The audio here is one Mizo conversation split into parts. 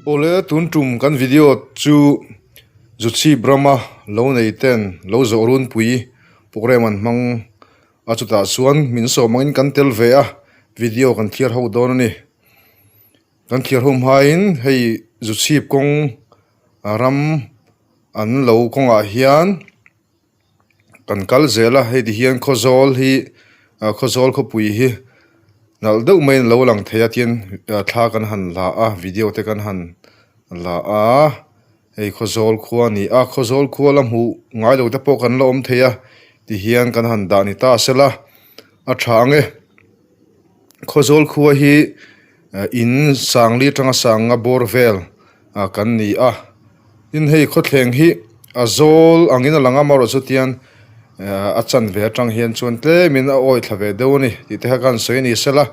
Awle tun tum kan video chu Zuchhip rama lo nei ten lo zawh runpui programme an hmang a chutah chuan min sawm angin kan tel ve a video kan thliar ho dawn a ni. Kan thliar ho hmain hei Zuchhip kawng ram an lo kawngah hian. Kan kal zel a hei ti hian Khawzawl hi ah Khawzawl khawpui hi nalh deuh maiin a lo lang thei a tin thla kan han la a video te kan han la a hei Khawzawl khua a ni a Khawzawl khua la hmuh ngai lo te pawh kan la awm thei a ti hian kan han dah ni ta sela a tha ang e Khawzawl khua hi in sangli atanga sanga bawr vel. ah kan ni a tin hei khawthleng hi a zawl angin a lang a amaherawh chu tian eh a chanve atang hian chuan tlemin a awi thla ve deuh a ni tih te kha ka han sawi a ni sela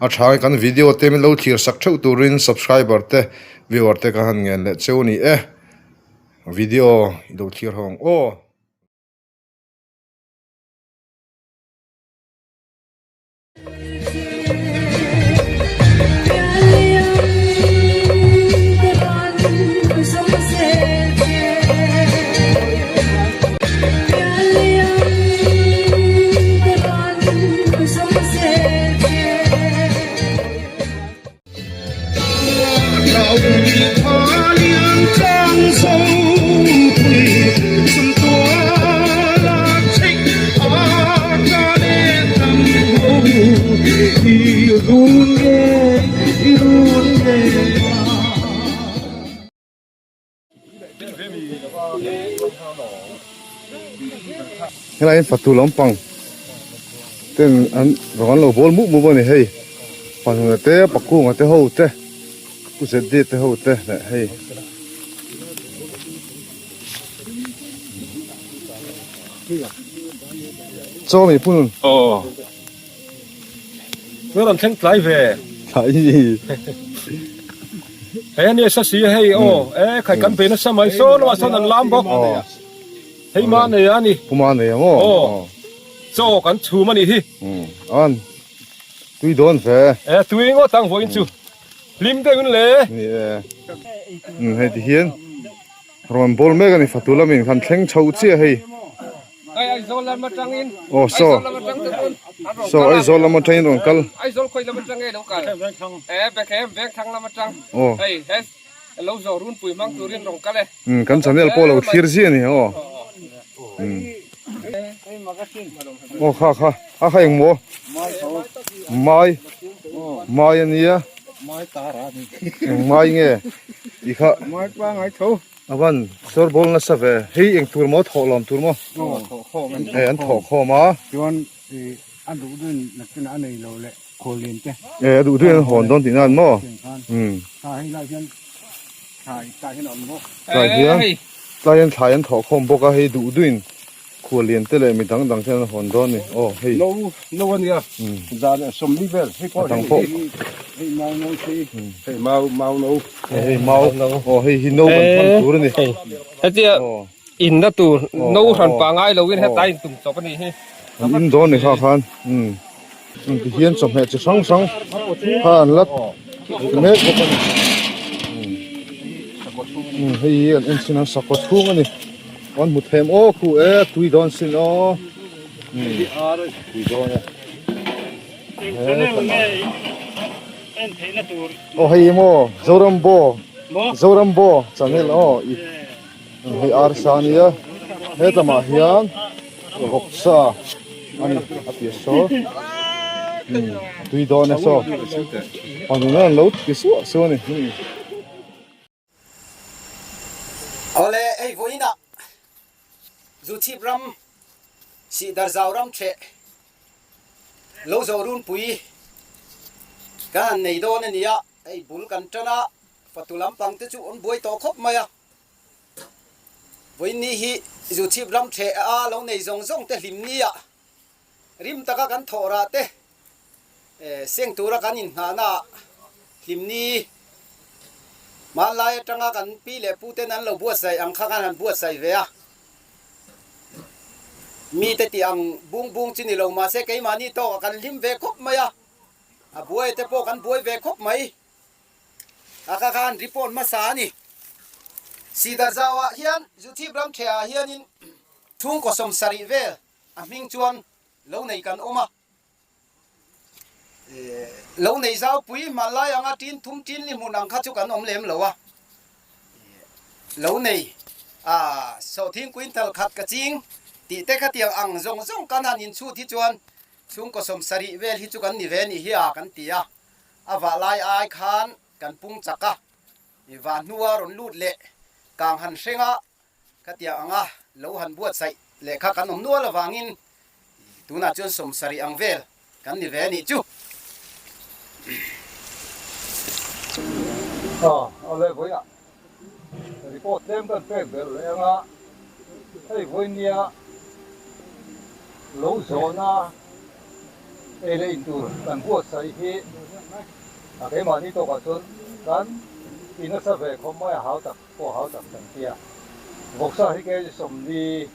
a tha ang kan video te min lo thlir sak theuh turin subscriber te viewer te ka han ngen leh cheu a ni e video i lo thlir ho ang aw. Helai hian fatu lampang ten an rawn an lo bawl mup mup a ni hei panhna te pakunga te ho te pu zd te ho te leh hei chaw mi pun aw Nge rawn thleng tlai ve tlai Hei ania sa si hei aw e khai kan be nasa mai saw lamah sawn an lam bawk hei mah nei a ni pu mah nei ang aw aw chaw kan chhum a nih hi an tui dawn ve e tui ngawt ang vawiin chu hlim deuh in le ni e hei ti hian rawn bawl mek a ni fatu lamin kan thleng chho chiah hei Ai Aizawl lam atangin Aw saw Aizawl lam atang te pawn an rawn saw kal a. Aizawl lam atangin rawn kal. Aizawl khawi lam atang nge lo kal? E Bethlehem Vengthlang lam atang. Aw. Hei he lo zawh runpui hmang turin rawn kal e. Um kan channel pawh lo thlir ziah a ni aw. Um. Aw kha kha a kha engmaw? Mai. Mai a nia. Eng mai nge? Tih kha. Mai pangai tho. A van sawr bawl nasa ve. Hei eng tur maw thawh lawm tur maw? Aw thawh khawm an Eh an thawh khawm a. Chuan i a duh duhin nakinah a nei lo leh khawl lian te. Eh a duh duhin an hawn dawn tih nan maw? Umm. Tha hei lai hian thlai tah hian a awm bawk. Tlai hian tlai hian thlai an thawh khawm bawk a hei duh duhin khual lian te leh mi dang dang te an hawn dawn a ni. Aw hei. No no a nia za leh sawmli vel hei pawh hei hei mau no khi hei mau mau no. Hei mau aw hei hi no kan hman tur a ni. Hetia in na tur no hran pah ngai lo in hetlai in tum chawp a nih hi. An in dawn a ni kha khan umm ti hian chawhmeh chi hrang hrang kha an la mek bawk a ni. Umm hei hi an en chin a sakhaw chhung a ni. An hmu them aw khu e a tui dawn sin aw umm tui dawn e. Aw hei maw Zoram Bo Zoram Bo channel aw i hei arsa a nia hetlamah hian vawksa a ni a ti saw umm a tui dawn e saw pangngai an lo ti suah suah a ni. Awle, hei vawiinah Zuchhip ram Sihdar zau ram theh lo zawh runpui kan han nei dawn a ni a, hei bul kan tan a, fatu lampang te chu an buai tawh khawp mai a. Vawiin ni hi Zuchhip ram theh a lo nei zawng zawng te hlim ni ah rim taka kan thawh rah te seng tura kan inhnahna ah hlim ni hmanlai atanga kan pi leh pu ten an lo buatsaih ang kha kan han buatsaih ve a. Mite tih ang bung bung chu ni lo mahse keimahni tawkah kan hlim ve khawp mai a, a buai te pawh kan buai ve khawp mai. A kha khan report hmasa a ni. Sidar zauah hian Zuchhip ram thehah hianin chhungkaw 70 vel a hming chuan lo nei kan awm a. Lo nei zaupui hmanlai anga tin thum tin li hmun ang kha chu kan awm lem lo a. Lo nei a sawhthing quintal khat ka ching tih te khatiang ang zawng zawng kan han inchhut hi chuan chhungkaw 70 vel hi chu kan ni ve nih hi a kan ti a. A vah lai ai khan kan pung chak a, i vah hnua rawn lut leh kang han hreng a, khatiang anga lo han buatsaih leh kha kan awm nual avangin tunah chuan 70 ang vel kan ni ve a nih chu. Aw, awle vawiah report tlem kan pek belh leh anga hei vawinia lo zawhna ei leh in tur kan buatsaih hi a keimahni tawkah chuan kan ti nasa ve khawp mai a hau tak pawh hau tak kan tia. Vawksa hi kg 40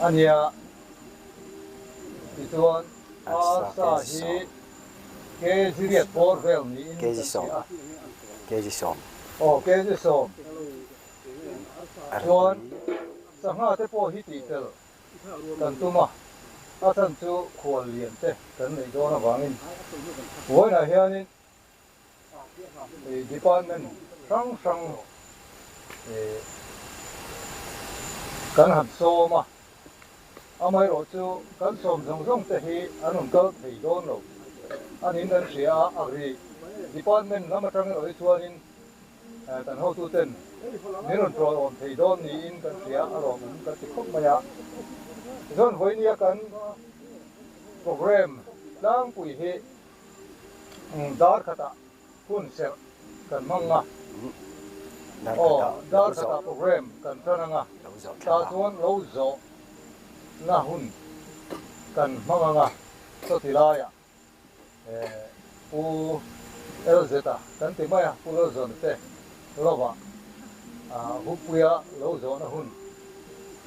a nia tichuan arsa hi kg riat bawr vel niin kan hria a. Kg 10. Aw kg 10. Chuan sangha te pawh hi tih tel kan tum a, a chhan chu khual lian te kan neih dawn avangin vawiinah hianin department hrang hrang kan han sawm a, amaherawh chu kan sawm zawng zawng te hi an rawn kal thei dawn lo a niin kan hria a, agri department lam atang erawh hi chuanin Kan hotuten min rawn ṭawlawm thei dawn niin kan hria a lawmawm kan ti khawp mai a. Tichuan vawinia kan programme tlangpui hi dar khatah hun serh kan hmang a. Aw, dar khatah programme kan ṭan ang a, tah chuan lo zawhna hun kan hmang ang a, chawti laiah. Pu LZ-a kan ti mai a, Pu Lalzawna te lovah Hupuia lo zawhna hun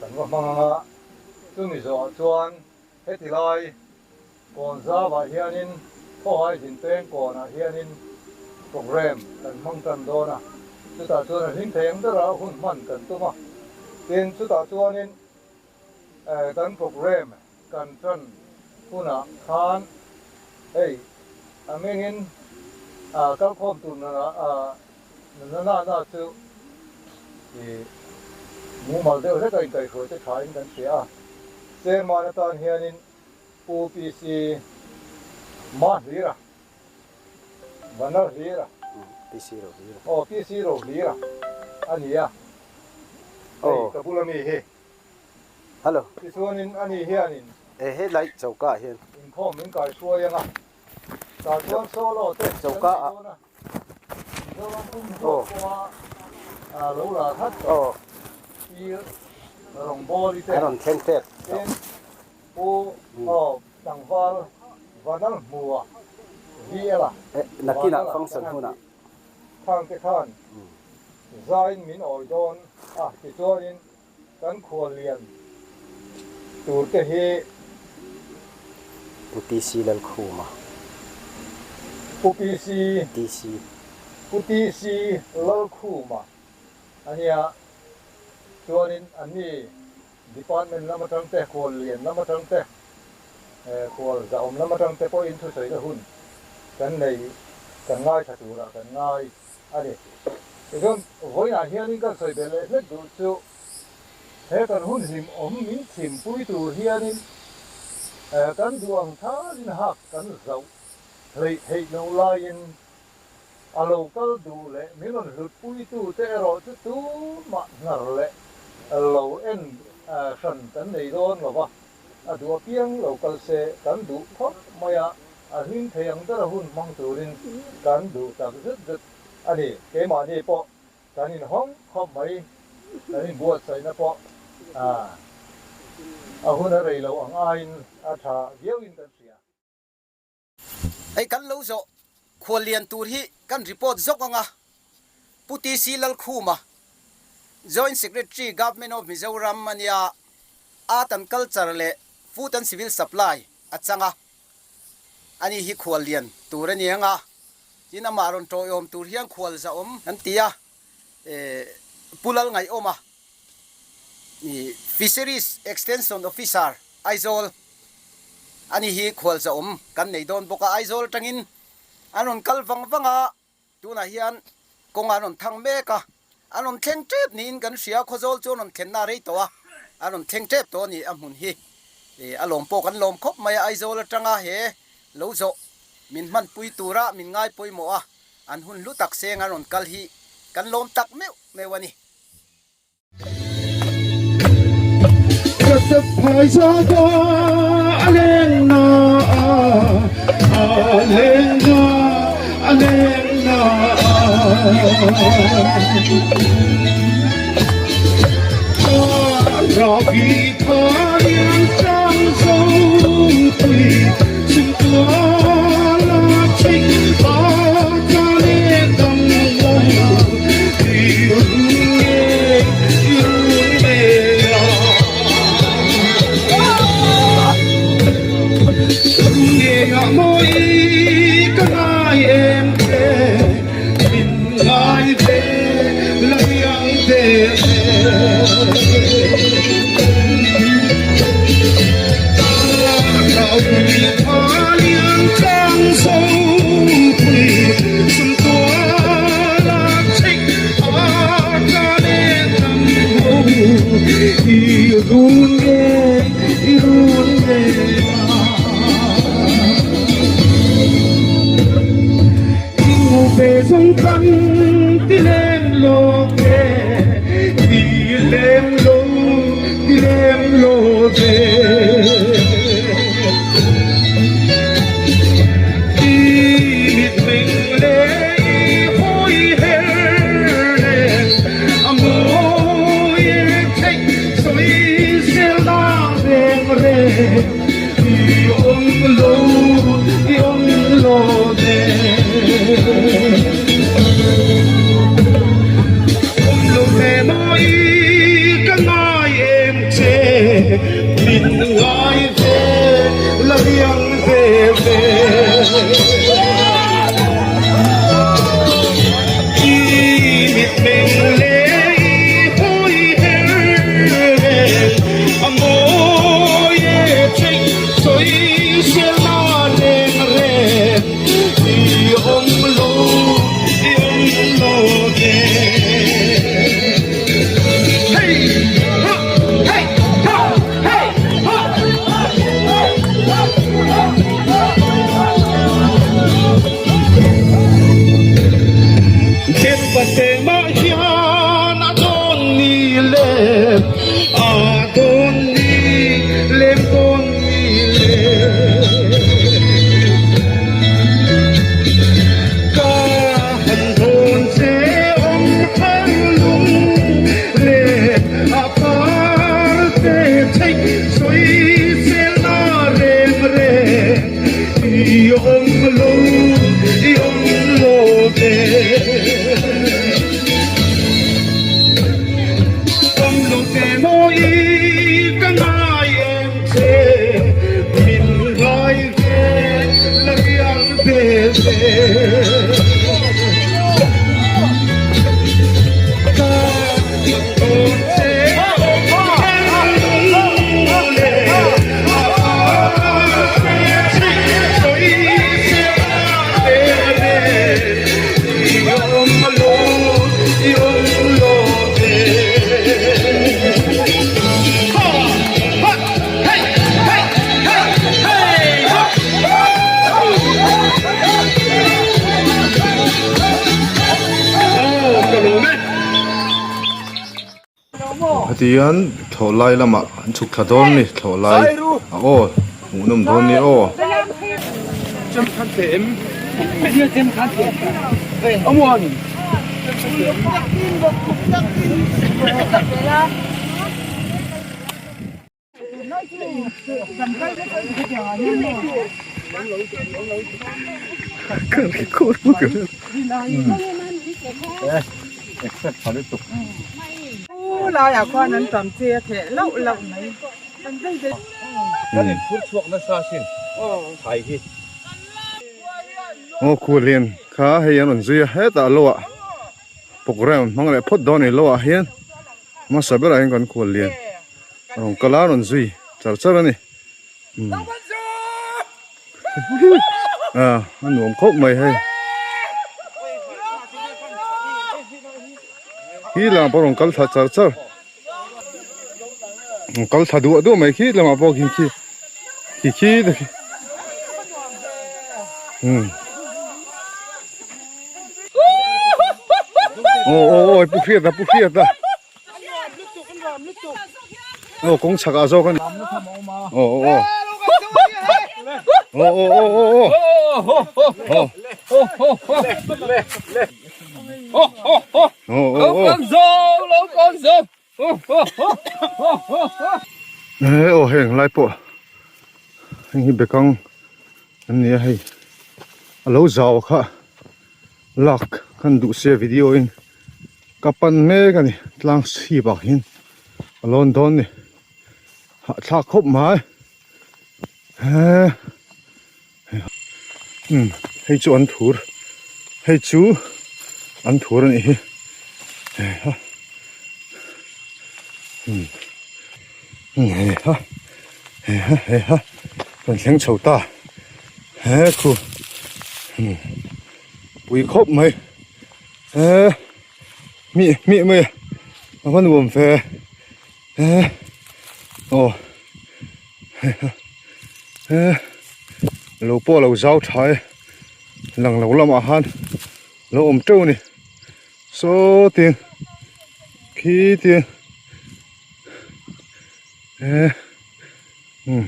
kan va hmang ang a, chumi zawhah chuan heti lai kawn zavah hianin Khawhai Zinpeng kawnah hianin programme kan hmang tan dawn a, chutah chuan a hlim thei ang bera hun hman kan tum a, tin chutah chuanin kan programme Kan tan hunah khan hei a mengin kalkhawm tur nana nana chu i mumal deuh hlek a inkaihhruai te thain kan hria a. Chairman atan hianin Pu PC Mahlira, Vanlalhlira, aw PC Rohlira a ni a, hei ka bula mi hi. Hello. Tichuanin ani hianin. E he lai choka ah hian. Inkhawm min kai hruai anga. Tah chuan solo te kan nei dawn a. Mizoram pum huap pawha lo la that tawh tir rawngbawli te. A rawn thleng tep. Tin Pu aw tlangval Vanalhmua VL a. Nakinah function hunah. Khang te khan zain min awi dawn a tichuanin Kan khuallian tur te hi. Pu TC Lalkhuma. Pu PC. TC. Pu TC Lalkhuma a nia. Chuanin anni Department lam atang te, khuallian lam atang te, khual zahawm lam atang te pawhin thusawi hun kan nei, kan ngaithla turah kan ngai. a ni. Tichuan, vawiinah hianin kan sawi belh leh hlek duh chu he kan hun hlim awm min chhimpui tur hianin kan duh ang thalin hak kan zauh hleih theih loh laiin a lo kal duh leh min rawn hlutpuitu te erawh chu tumah hnar leh lo en hran kan nei dawn lo va, a duh apiang lo kal se kan duh phawt mai a. A hlim thei ang bera hun hmang turin kan duh tak zet zet a ni. Keimahni pawh kan inhawng khawp mai, kan inbuatsaihna pawh a hun a rei lo ang aiin a tha viauin kan hria. Hei kan lo zawh khuallian tur hi kan report zawk ang a, Pu TC Lalkhuma, Joint Secretary Government of Mizoram a nia, Art and Culture leh Food and Civil Supply a chang a. Ani hi khuallian tur a ni ang a. Tin amah rawn tawiawm tur hian khual zahawm an ti a, Pu Lalngaihawma, Fisheries Extension Officer, Aizawl a ni hi khual zahawm kan nei dawn bawk a. Aizawl atangin an rawn kal vang vang a, tunah hian kawng an rawn thang mek a, an rawn thleng tep niin kan hria, Khawzawl chu an rawn thlenna a rei tawh a, an rawn thleng tep tawh a ni a hmun hi. A lawm pawh kan lawm khawp mai a, Aizawl atanga he lo zawh min hmanpui tura min ngai pawimawh a, an hun hlu tak seng an rawn kal hi kan lawm tak meuh meuh a ni. Ka step phai za ta a leng na a leng na a leng na Rabi tha lian sang zo pui chung tua la chik a ta le dam lo Hetihian thlawhlai lamah an chhuk thla dawn a ni thlawhlai a aw hmuhnawm dawn a ni aw. Aw khuallian. Kha hei an rawn zui a hetah lo ah programme an hmang leh phawt dawn a ni lo ah hian hmasa berah hian kan khual lian a rawn kal a a rawn zui char char a ni ah a nuam khawp mai hei khi lamah pawh a rawn kal thla char char kal thla duah duah mai khi lamah pawh khi khi khi khi te khi umm aw aw aw pu hriat a pu hriat a aw kawng chhak ah zawk a ni aw aw aw aw aw aw aw aw Aw heng lai pawh heng hi bekang an ni a hei a lo zau kha lak khan duh sia video in ka pan mek a ni tlang chhip ah hian a lawn dawn a ni hahthlak khawp mai he. Umm hei chu an thur hei chu an thur a nih hi heiha umm heiha heiha heiha kan thleng chho ta he khu umm pui khawp mai he hmih hmih mai a va nuam ve he aw heiha. He lo pawh lo zau tha e lang lo lamah khan lo awm teuh a ni saw tin khi tin he umm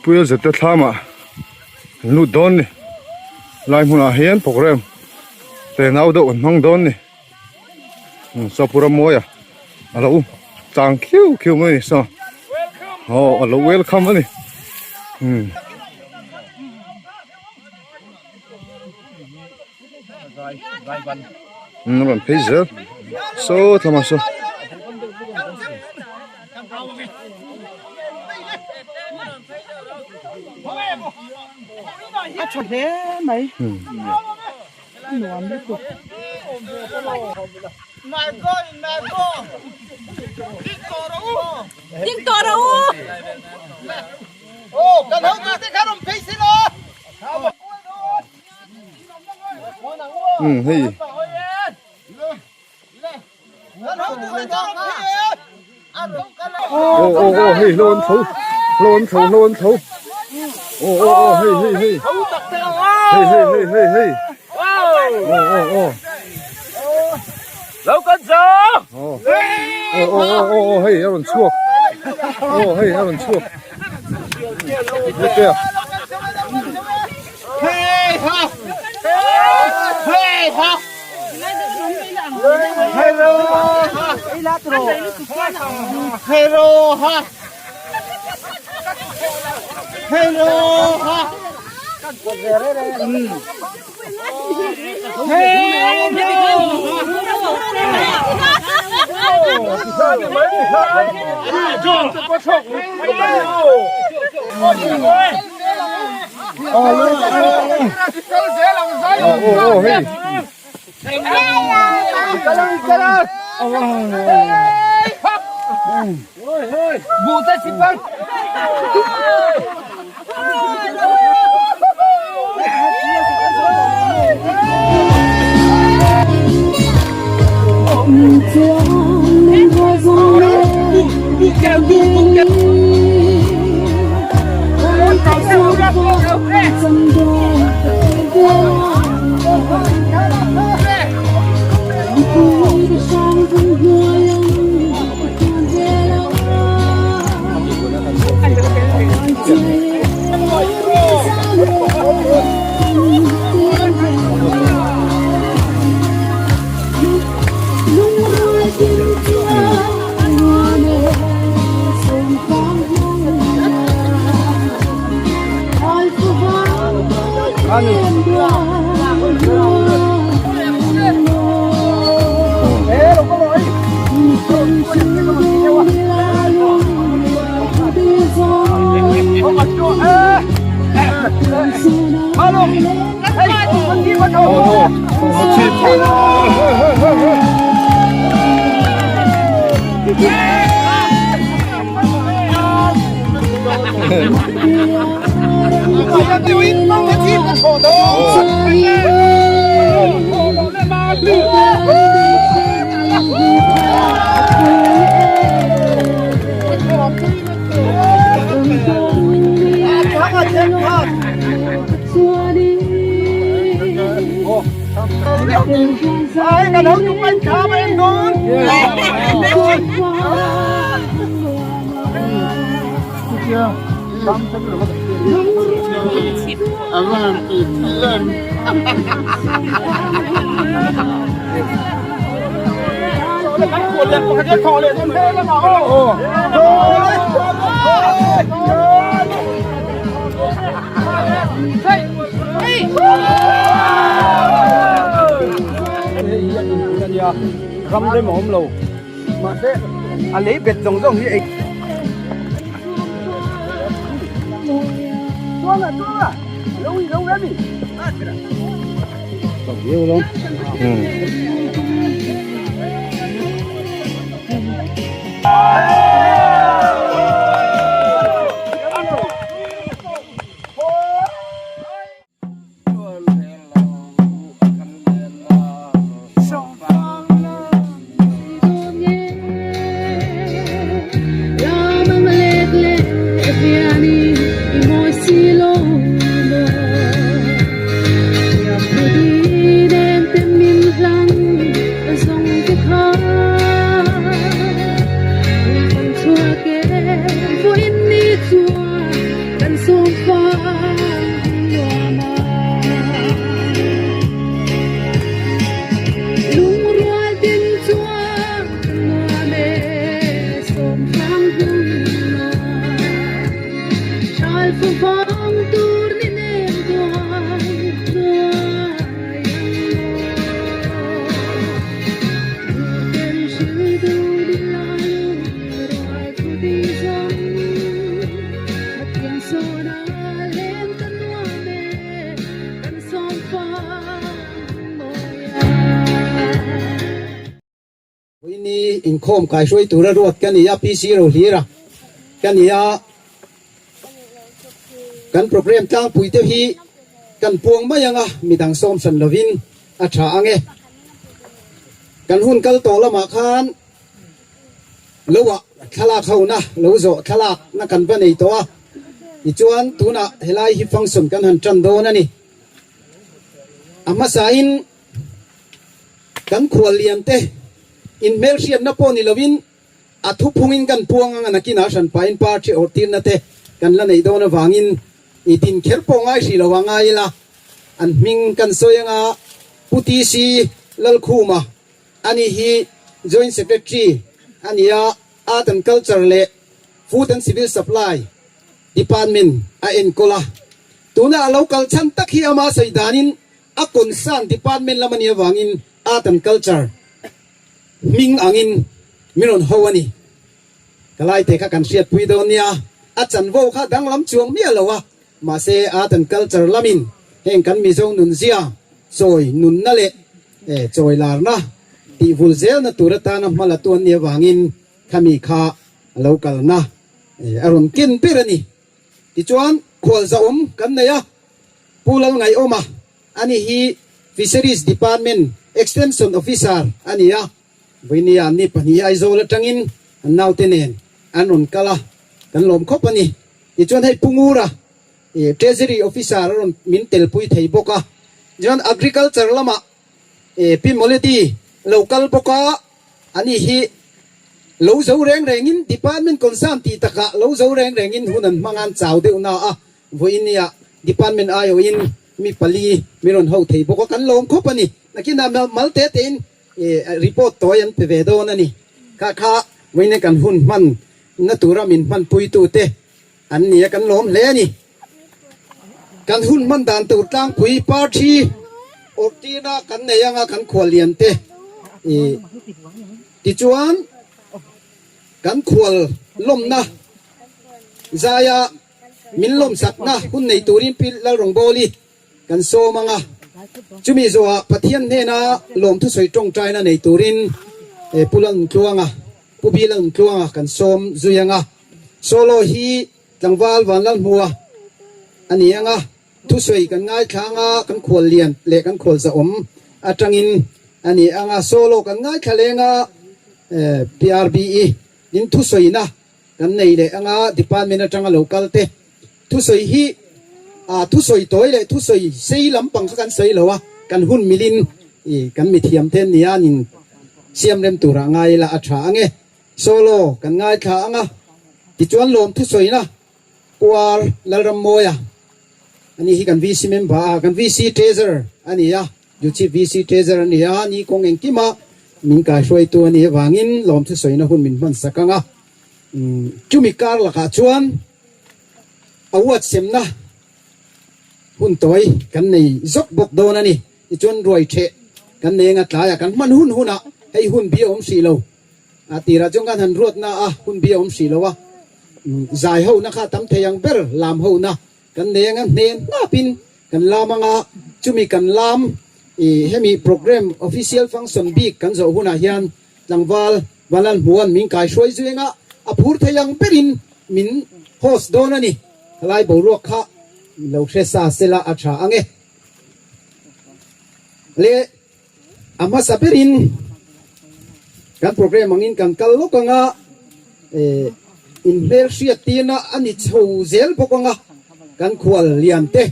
puia zet te thlamah an lut dawn a ni lai hmunah hian programme tenau deuh an hmang dawn a ni. Sawpura mawia a lo chang khiu khiu mai a ni saw aw a lo welcome a ni umm. A rawn phei zel saw thlamah saw. A tha hle mai. Nuam lutuk. Ding tawh rawh u. Umm hei. Aw aw aw hei hlawh an tho hlawh an tho hlawh an tho aw aw aw hei hei hei hei hei hei hei hei aw aw aw Lo kan zo aw aw aw aw aw hei a rawn chhuak aw hei a rawn chhuak Hei ha hei ha Aw hei. Ram rem a awm lo mahse a lei bet zawng zawng hi ei Puini inkhawm kaihruai tura ruat ka ni a, PC Rohlir a ka ni a, kan program tlangpui te hi kan puang mai ang a, midang sawm hran lovin a tha ang e. Kan hun kal tawh lamah khan Lo ah thlalak ho na lo zawh thlalak na kan va nei tawh a, tichuan tunah helai hi function kan han tan dawn a ni. A hmasa in kan khual lian te in hmelhriatna pawh ni lovin a thuphung in kan puang ang a nakin ah hranpa in party awrh tirna te kan la neih dawn avangin i din kher pawh ngai hrih lo a ngai ila an hming kan sawi anga Pu TC Lalkhuma Ani hi Joint Secretary a ni a, Art and Culture leh Food and Civil Supply Department a enkawl a. Tuna a lo kal chhan tak hi ama sawi danin a concern department lam a nih avangin Art and Culture hming angin min rawn ho a ni. Ka laite kha kan hriatpui dawn nia, a chanvo kha danglam chuang miah lo a, mahse Art and Culture lamin heng kan Mizo nunzia chawi nunna leh Chawi larna tih vul zelna tur atana hma la tu an nih avangin khami kha a lo kalna a rawn ken ber a ni. Tichuan khualzahawm kan nei a, Pu Lalngaihawma ani hi Fisheries Department Extension Officer a ni a, vawinia an ni pahnih hi Aizawl atangin an naute nen an rawn kal a, kan lawm khawp a ni. Tichuan hei Pu Ngura Treasury Officer a rawn min telpui thei bawk a, chuan Agriculture lamah Pi Molety lo kal bawk a, ani hi lo zo reng rengin Department concern tih takah lo zo reng rengin hun an hmang a, an chau deuh na a, vawinia Department aiawhin mi pali min rawn ho thei bawk a, kan lawm khawp a ni. Nakinah mal te tein report tawi an pe ve dawn a ni. Kha kha vawiin kan hun hman na tura min hmanpuitute An ni a, kan lawm hle a ni. Kan hun hman dan tur tlangpui party awrh tirna kan nei anga kan khual lian te i tichuan kan khual lawmna zaia. min lawmsakna hun nei turin Pi Lalrawngbawli kan sawm ang a, chumi zawhah Pathian hnena lawmthusawi tawngtaina nei turin Pu Lalnuntluanga, Pu Bi Lalnuntluanga kan sawm zui ang a, solo hi tlangval Vanlalhmua a ni ang a, thusawi kan ngaithla ang a, kan khual lian leh kan khual zahawm atangin a ni ang a, solo kan ngaithla leng a, PRBE in thusawina Kan nei leh anga department atanga lo kal te thusawi hi ah thusawi tawi leh thusawi sei lampang kha kan sawi lo a, kan hun milin i kan mithiam te nia nin siam rem turah ngai ila a tha ange. Solo kan ngaithla anga tichuan lawm thusawina Puar Lalrammawia ani hi kan VC member a, kan VC treasurer a ni a. Juchi VC Treasurer a ni a, ni kawng engkima min kaihruaitu a nih avangin lawmthu sawina hun min hman sak ang a. Chumi kar lakah chuan award semna hun tawi kan nei zawk bawk dawn a ni. Tichuan ruai theh kan nei anga tlaiah kan hman hun hunah hei hun bi a awm hrih lo. A tirah chuan kan han ruatna a hun bi a awm hrih lo a, zai hona kha tam thei ang ber lam hona Kan nei anga hnen hnapin kan lam anga chumi kan lam i hemi program official function bik kan zawh hunah hian tlangval Vanlalhmuan min kaihruai zui anga a phur thei ang berin min host dawn a ni. Khalai boruak kha lo hre sa sela a tha ange. Le. A hmasa berin kan program angin kan kal lawk ang a, inhmel hriat tirna a ni chho zel bawk ang a, kan khual lian te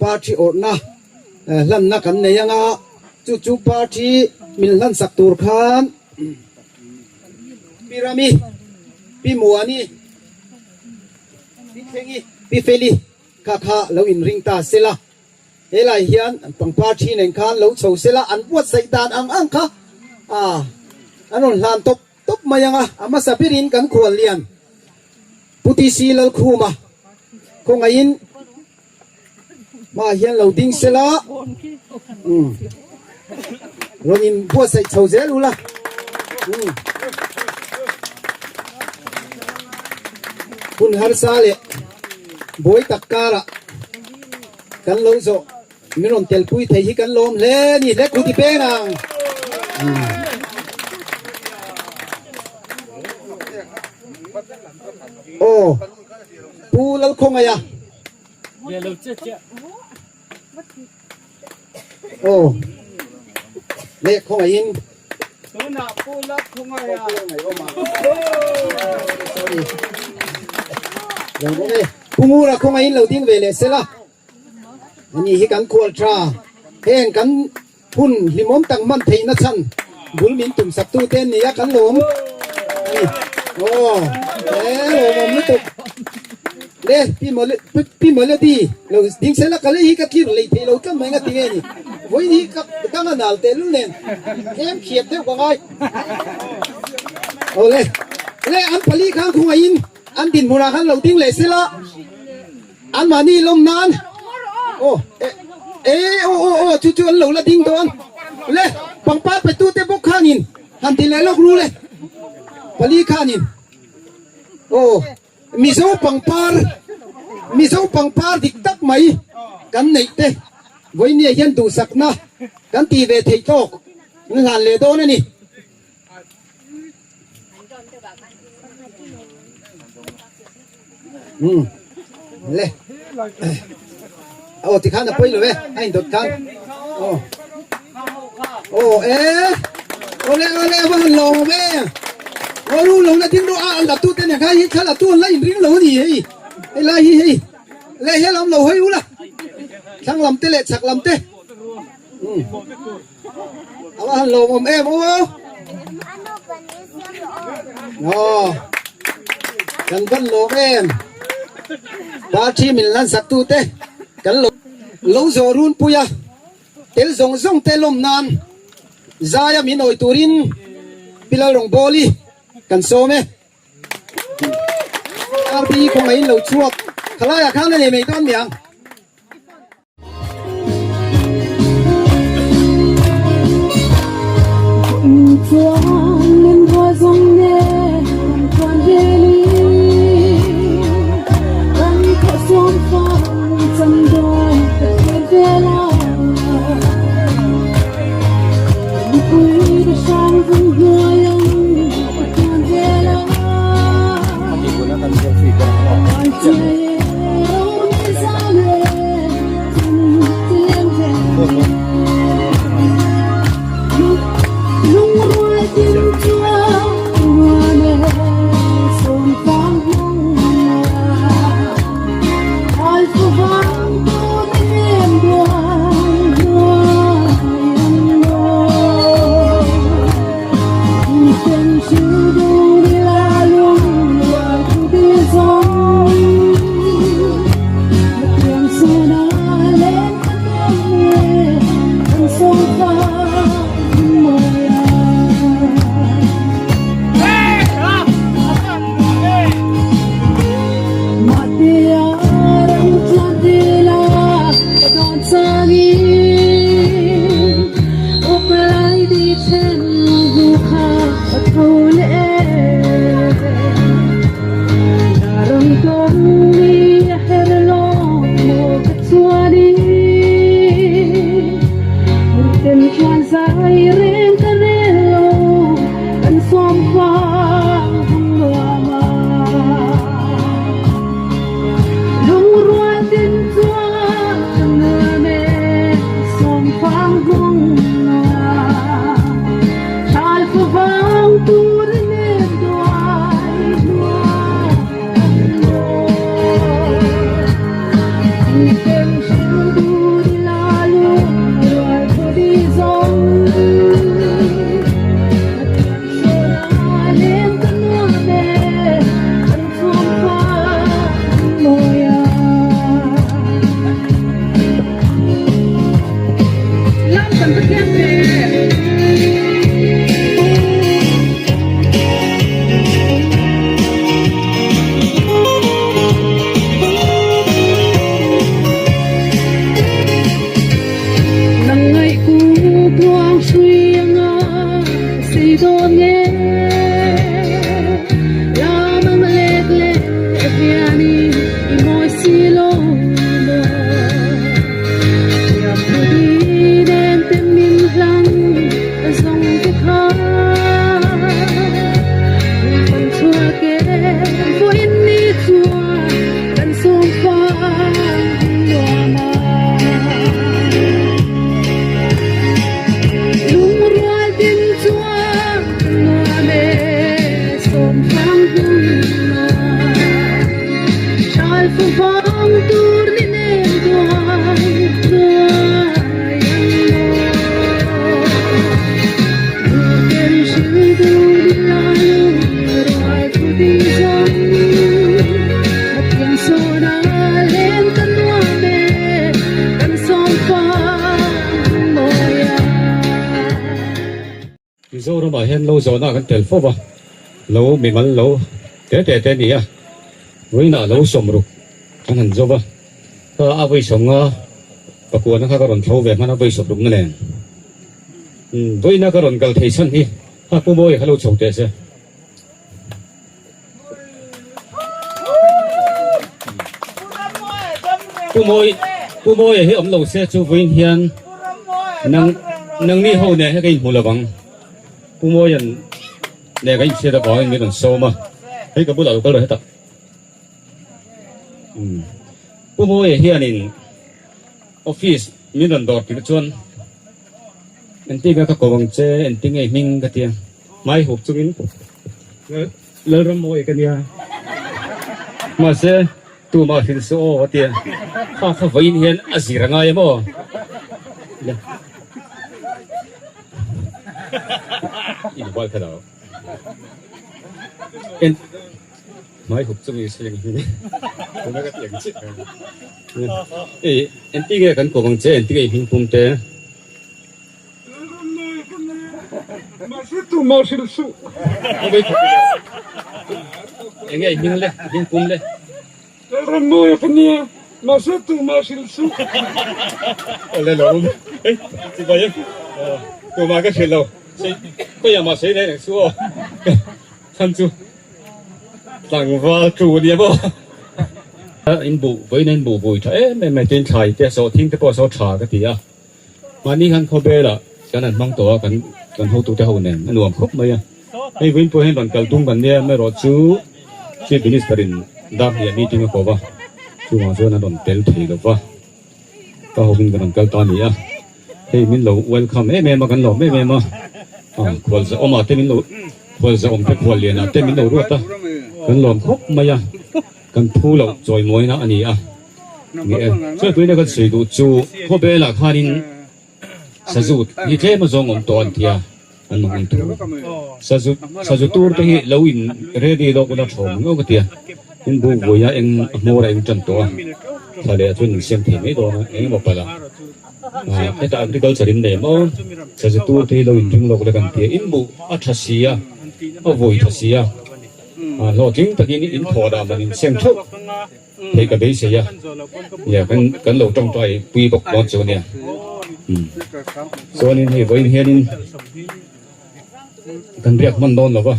party awrhna hlanna kan nei ang a, chu chu party min hlansak tur khan Pi Rami, Pi Muani, Pi Thlengi, Pi Feli kha kha lo inring ta sela. Helai hian pangpar thi nen khan lo chho sela an buatsaih dan ang ang kha an rawn hlan tawp tawp mai ang a, a hmasa berin kan khual lian Pu TC Lalkhuma khawngaihin hmaah hian lo ding sela umm rawn in buatsaih chho zel ula umm hun harsa leh buai tak karah. Kan lo zawh min rawn telpui thei hi kan lawm hle a ni hle khuti peng ang. Aw Pu Lalkhawngaia. Aw leh khawngaihin. Tunah Pu Lalkhawngaia. Sorry. Lo bawk e. Pu Ngura khawngaihin lo ding ve leh sela. Ani hi kan khual tha. Heng kan hun hlimawm tak hman theihna chhan bul min tum sak tu te an ni a kan lawm. Ani. Aw. E lawmawm lutuk. Le Pi Mawle Pi Mawledi lo ding sela ka lei hi ka thlir lei theih lo tlat mai nga ti nge ni. Vawiin hi ka dang a nal tehlul nen tlem khiat deuh ka ngai. Awle le an pali khan khawngaihin an dinhmunah khan lo ding leh sela an mahni lawm nan aw e e aw aw aw chu chu an lo la ding dawn le pangpar pe tute bawk khanin han ti leh lawk ru le pali khanin aw. Mizo pangpar, Mizo pangpar dik tak mai kan neih te vawinia hian duhsakna kan tih ve theih tawk an hlan leh dawn a ni. Umm le aw tikhan a pawi lo e a indawt khan aw aw e awle awle a va han lawm awm e aw lu lo la ding rawh a la tu te nen khan hi thla la tu an la inring lo a ni hei helai hi hei leh he lam lo hawi ula thlang lam te leh chhak lam te umm a va han lawm awm em aw aw kan van lawm em party min hlan sak tu te kan lo lo zawh runpui a tel zawng zawng te lawm nan zaia min awi turin Pi Lalrawngbawli kan sawm e. RB khawngaihin lo chhuak khalaiah khan a nei mai dawn niang. Mizoramah hian lo zawhna kan tel fo va, lo mimal lo te te te a ni a, vawiinah lo sawmruk kan han zo va, ka a vawi sawmnga pakuana kha ka rawn thlo ve hman a vawi sawmrukna nen vawiina ka rawn kal thei chhan hi ha Pu Mawia kha lo chho teh se. Pu Mawi Pu Mawia hi awm lo se chu vawiin hian nang nangni ho nen hi ka inhmu lo vang. Pu Mawia'n nen ka inchhiat avangin min rawn sawm a, hei ka bulah lo kal rawh hetah. Pu Mawia hianin office min rawn dawr tirh chuan Engtinge ka ko ang che, engtinge i hming ka ti a, hmai hup chungin Lalrammawi ka nia, mahse tumah hrilh suh aw a ti a, kha kha vawiin hian a zir a ngai em aw? I mobile kha dah. Hmai hup chungin seng hi tuna ka ti ang chiah ei engtinge kan kawm ang che engtinge i hming pum te. Enge i hming le i hming pum le. Awle lo ei chibai a tumah ka hrilh lo khawiah mah sawi reng reng suh aw chhan chu. Tlangval tu a nia maw? In buh vawiin a in buh vui tha em em mai tin thlai te sawh thing te pawh saw tha ka ti a. Mahni khan khawvelah kan han hmang tawh a kan kan hotute ho nen a nuam khawp mai a. Hei vawiin pawh hian rawn kal tum kan nia amaherawh chu Chief Minister in dar hniah meeting a ko va chungah chuan an rawn tel thei lo va ka hovin kan rawn kal ta a ni a. Hei min lo welcome em em a, kan lawm em em a, khual zahawmah te min lo khual zahawm te khual lianah te min lo ruat a, kan lawm khawp mai a, kan phu loh chawimawi na a ni a. Ni e, chuan tuina kan sawi duh chu khawvelah khanin sazu hi tlem a zawng awm tawh an ti a, an awm thu. Sazu sazu tur te hi lo in ready lawk ula thawm ang ka ti a, in bu vui a eng a hmawr a eng tan tawh a, thla leh ah chuan in siam thei mai dawn a, eng emaw palh a, ah hetah agriculture in nei maw, sazu tur te hi lo in ring lawk ula kan ti a, in buh a tha si a, a vui tha si a, ah hlawhtling takin in thawh dah man in seng theuh. Hei ka beisei a, nia kan kan lo tawngtai pui bawk dawn chu ania. Umm chuanin hei vawiin hianin kan riak hman dawn lo va,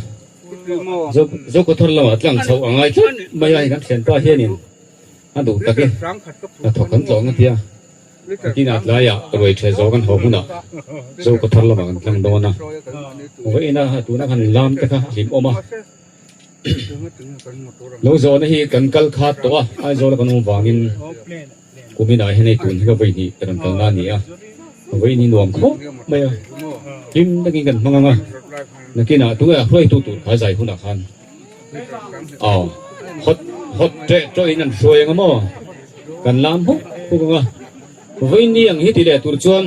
Zo Zokhawthar lamah tlang chhoh a ngai tlat mai a, hei kan thianpa hianin a duh tak e, hnathawk kan tlawng a tia, nakinah tlaiah ruai ṭhe zo kan haw hunah Zokhawthar lamah kan tlang dawn a, vawiina tuna kan lam te kha a hlimawm a. Lo zawhna hi kan kal khat tawh a, Aizawl a kan awm vangin kuminah hian hei tun hi ka vawi hnih ka rawn kalna a ni a, vawi hnih nuam khawp mai a, hlim takin kan hmang ang a, nakinah tunge a hruaitu tur kha zai hunah khan aw hawt hawt ṭeh ṭawhin an hruai ang a maw, kan lam huk huk ang a, vawi ni ang hi ti leh tur chuan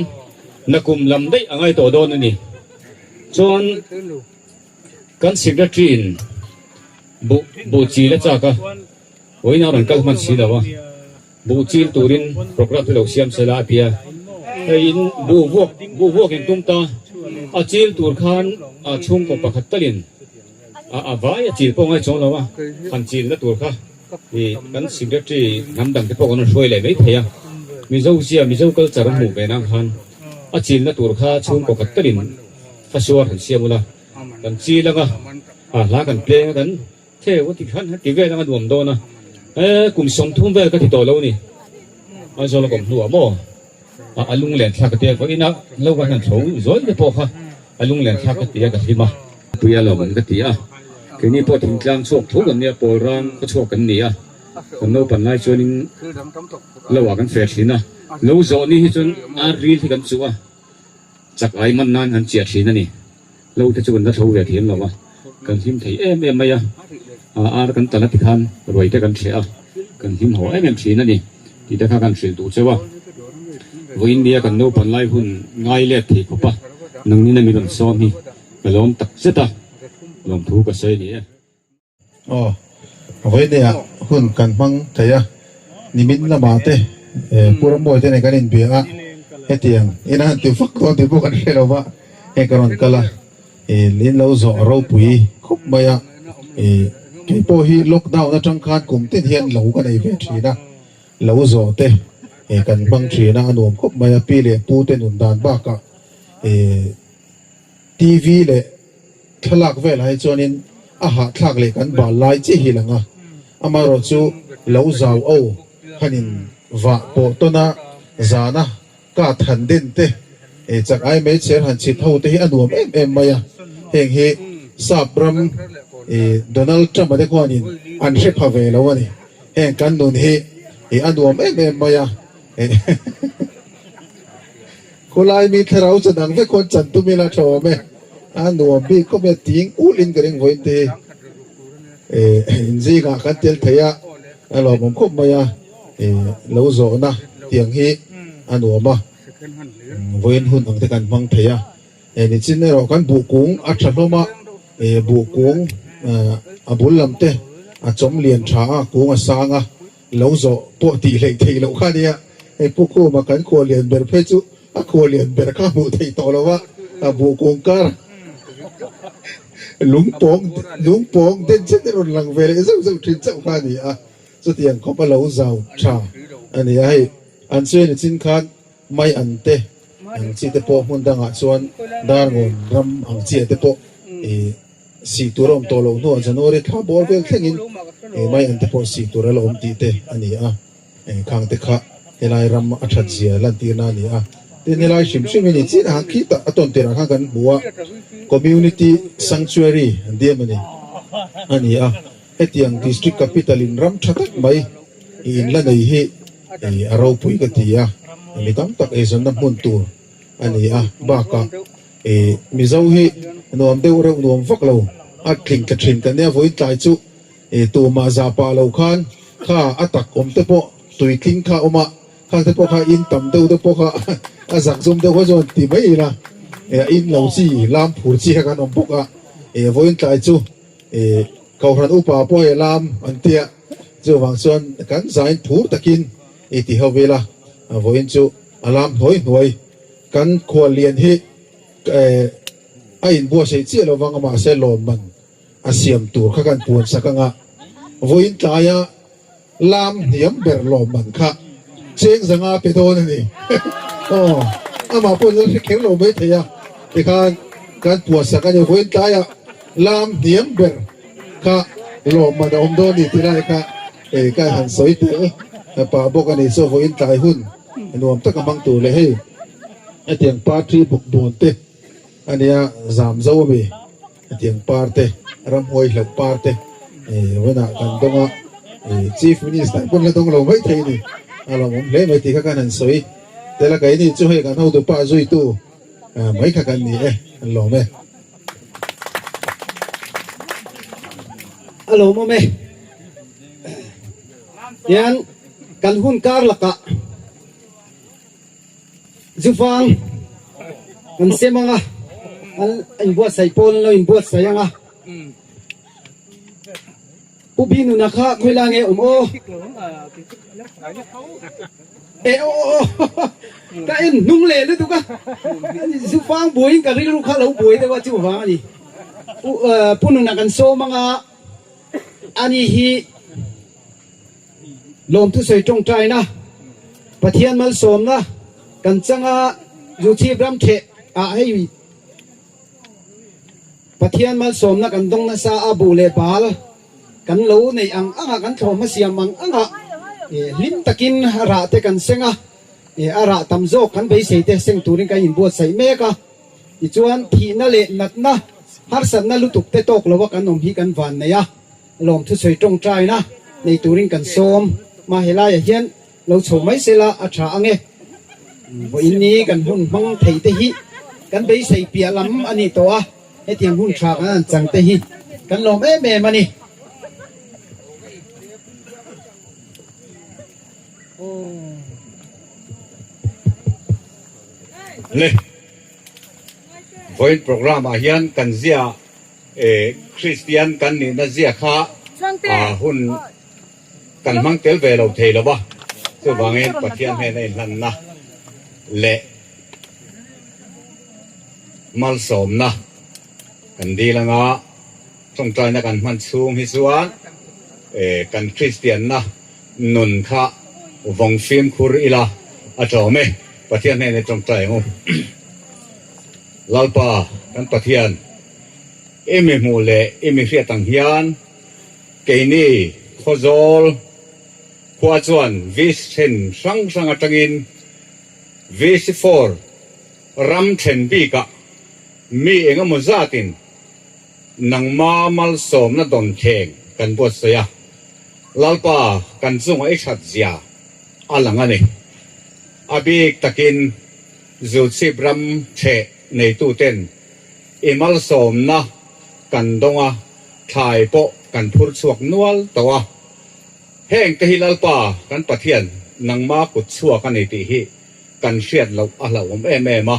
nakum lam daih a ngai tawh dawn a ni, chuan. Kan secretary in buh buh chil a chak a, vawiin a rawn kal hman si lo a, buh chil turin programme chu lo siam se la a ti a, hei in buh vuak buh vuak in tum ta, a chil tur khan a chhungkaw pakhat talin a a vai a chil pawh ngai chuang lo a, han chil na tur kha ih kan secretary hnam dang te pawh kan rawn hruai leh mai thei a, Mizo zia Mizo culture a hmuh ve nan khan a chil na tur kha chhungkaw khat talin Ka suar han siam ula, kan chil anga, a hla kan pleng a, kan theu a ti khan han ti vel anga nuam dawn a, e kum 30 vel ka ti tawh lo ni, Aizawl a kawm hnuah maw a a lunglen thlak ka ti a, vawiin a lo kan han thlo zawi te pawh kha a lunglen thlak ka ti a ka hlim a. Puia lawm an ka ti a, keini pawh thingtlang chhuak tho kan nia, pawl rang khaw chhuak kan ni a, kan naupan lai chuanin lo ah kan fe thin a, lo zawh ni hi chuan ar ril hi kan chuh a. Chak ai man nan an chiah thin a ni. Lo te chu kan la thlo ve thiam lo a, kan hlim thei em em mai a, ar kan tal a ti khan ruai te kan thleh a, kan hlim haw em em thin a ni tih te kha kan hrilh duh cheu a. Vawiin nia kan naupan lai hun ngai let thei khawp a, nangnin a mi rawn sawm hi ka lawm tak zet a, lawmthu ka sawi a ni e. Aw, vawineah hun kan hmang thei a, nimin lamah te Pu Rambawi te nen kan inbia a, hetiang ina han ti vak dawn tih pawh kan hre lo va, hei ka rawn kal a, in lo zawh ropui khawp mai a, kei pawh hi lockdown atang khan kum tin hian lo ka nei ve thin a, lo zawh te kan hmang thin a, a nuam khawp mai a, pi leh pu te nun dan bakah TV leh thlalak velah hi chuanin a hahthlak leh kan bal lai chiah hi lang a, amaherawhchu lo zau o hanin vah pawh tawn a, zana kat han den te, chak ai mai chher han chhit ho te hi a nuam em em mai a, heng hi sap ram Donald Trump-a te khuanin an hre pha ve lo a ni, heng kan nun hi a nuam em em mai a. Khawlai mi thlarau chan ang vek khawn chan tum ila tha awm e, a nuam bik khawp e ting ulh in ka ring vawiin te hi eh inzingah kan tel thei a, a lawmawm khawp mai a, eh lo zawhna tiang hi a nuam a, vawiin hun ang te kan hmang thei a, eh nichin erawh kan buh kung a tha hlawm a, eh buh kung a bul lam te a chawm lian tha a, kung a sang a. Lo zawh pawh tih hleih theih loh kha nia, hei Pu Khuma kan khual lian ber phei chu a khual lian ber kha hmuh theih tawh lo a, a buh kung kar lungpawng lungpawng den chen te rawn lang ve leh zeuh zeuh thin chauh kha a ni a, chutiang khawp a lo zau tha a ni a, hei an sawi ni chin khan mai an te ang chi te pawh hmun dangah chuan Darngawn ram ang chiah te pawh ih. Sih tur a awm tawh loh hnuah January thla bawr vel thlengin mai an te pawh sih tur a la awm tih te a ni a, khang te kha helai ram a that zia lantirna a ni a. Tin, helai hrim hrim hi ni chin a khitah a tawn tirah khan kan hmu a, Community Sanctuary an ti em a ni a ni a, hetiang District Capital in ram tha tak mai i in la nei hi a ropui ka ti a, mi tam tak eizawnna hmun tur. a ni a, bakah ih Mizo hi nuam deuh reuh nuam vak lo a tling tla thin kan nia vawiin tlai chu ih tumah zah pah lo khan kha a tak awm te pawh tui tling kha a awm a, khang te pawh kha in tam deuh te pawh kha a zak zum deuh kha chuan ti mai ila ih a in lo chi lam phur chi kha kan awm bawk a, ih vawiin tlai chu ih Kohhran upa pawh hei lam an tia chuvang chuan kan zain phur takin i ti ho vel a, vawiin chu a lam hnuai hnuai kan khuallian hi a inbuatsaih chiah lo vang a mahse lawmman a siam tur kha kan puan sak anga vawiin tlaia Lam hniam ber lawmman kha cheng zanga pe dawn a ni. Aw, amah pawh lal hre kher lo mai thei a, tikhan kan puahsak a ni. Vawiin tlaiah lam hniam ber kha lawmman a awm dawn a ni tih lai kha hei ka han sawi tel pah bawk a ni. Chu vawiin tlai hun nuam taka hmang tur leh hei hetiang party bawkbawn te a nia zam zo a mi. Hetiang par te, ramhuai hlauh par te hunah kan dawng a, Chief Minister pawn la dawng lo mai thei a ni. A lawmawm hle mai tih kha kan han sawi tel a, keini chu hei kan hotu pa zuitu mai kha kan ni e, an lawm e. A lawmawm e. Tian kan hun kar lakah. Zufang an sem ang a, an inbuatsaih pawl an lo inbuatsaih ang a. Pu Binuna kha khawi lai nge awm aw? E aw aw aw ka en hnung leh lutuk a, zufang buaiin ka rilru kha lo buai deuh a chuvang a ni. Pu Nuna kan sawm ang a, ani hi. Lawmthusawi tawngtaina, Pathian malsawmna kan chang a, Zuchhip ram theh ah hei Pathian malsawmna kan dawng nasa a, buh leh bal kan lo neih ang ang a, kan thlawhhma siam ang ang a, hlim takin rah te kan seng a, a rah tam zawk kan beisei te seng turin kan inbuatsaih mek a, tichuan thihna leh natna harsatna lutuk te tawk lo a kan awm hi kan van nei a. Lawmthusawi tawngtaina nei turin kan sawm. Mah helaiah hian lo chho mai sela a tha ang e. Vawiin ni kan hun hmang thei te hi kan beisei piah lam a nih tawh a, hetiang hun tha kan han chang te hi kan lawm em em a ni. Le, vawiin programme ah hian kan ziah Kristian kan nihna zia kha hun kan hmang tel ve lo thei lo va, chuvangin Pathian hnena inhlanna leh malsawmna kan dil anga tawngtaina kan hman chhung hi chuan kan Kristianna nun kha vawng fimkhur ila a tlawm e, Pathian hnena tawngtai ang u. Lalpa kan Pathian, i mi hmuh leh i mi hriat ang hian keini Khawzawl khua chuan Vis then hrang hrang atangin VC4 ram then bikah mi engemaw zatin nangma malsawmna dawn thleng kan buatsaih a, Lalpa kan chunga i that zia a lang a ni. A bik takin Zulchhip ram theh neituten i malsawmna kan dawng a, thlai pawh kan phur chhuak nual tawh a. Heng te hi Lalpa kan Pathian nangma kut chhuak a ni tih hi kan hriat loh a hlauhawm em em a.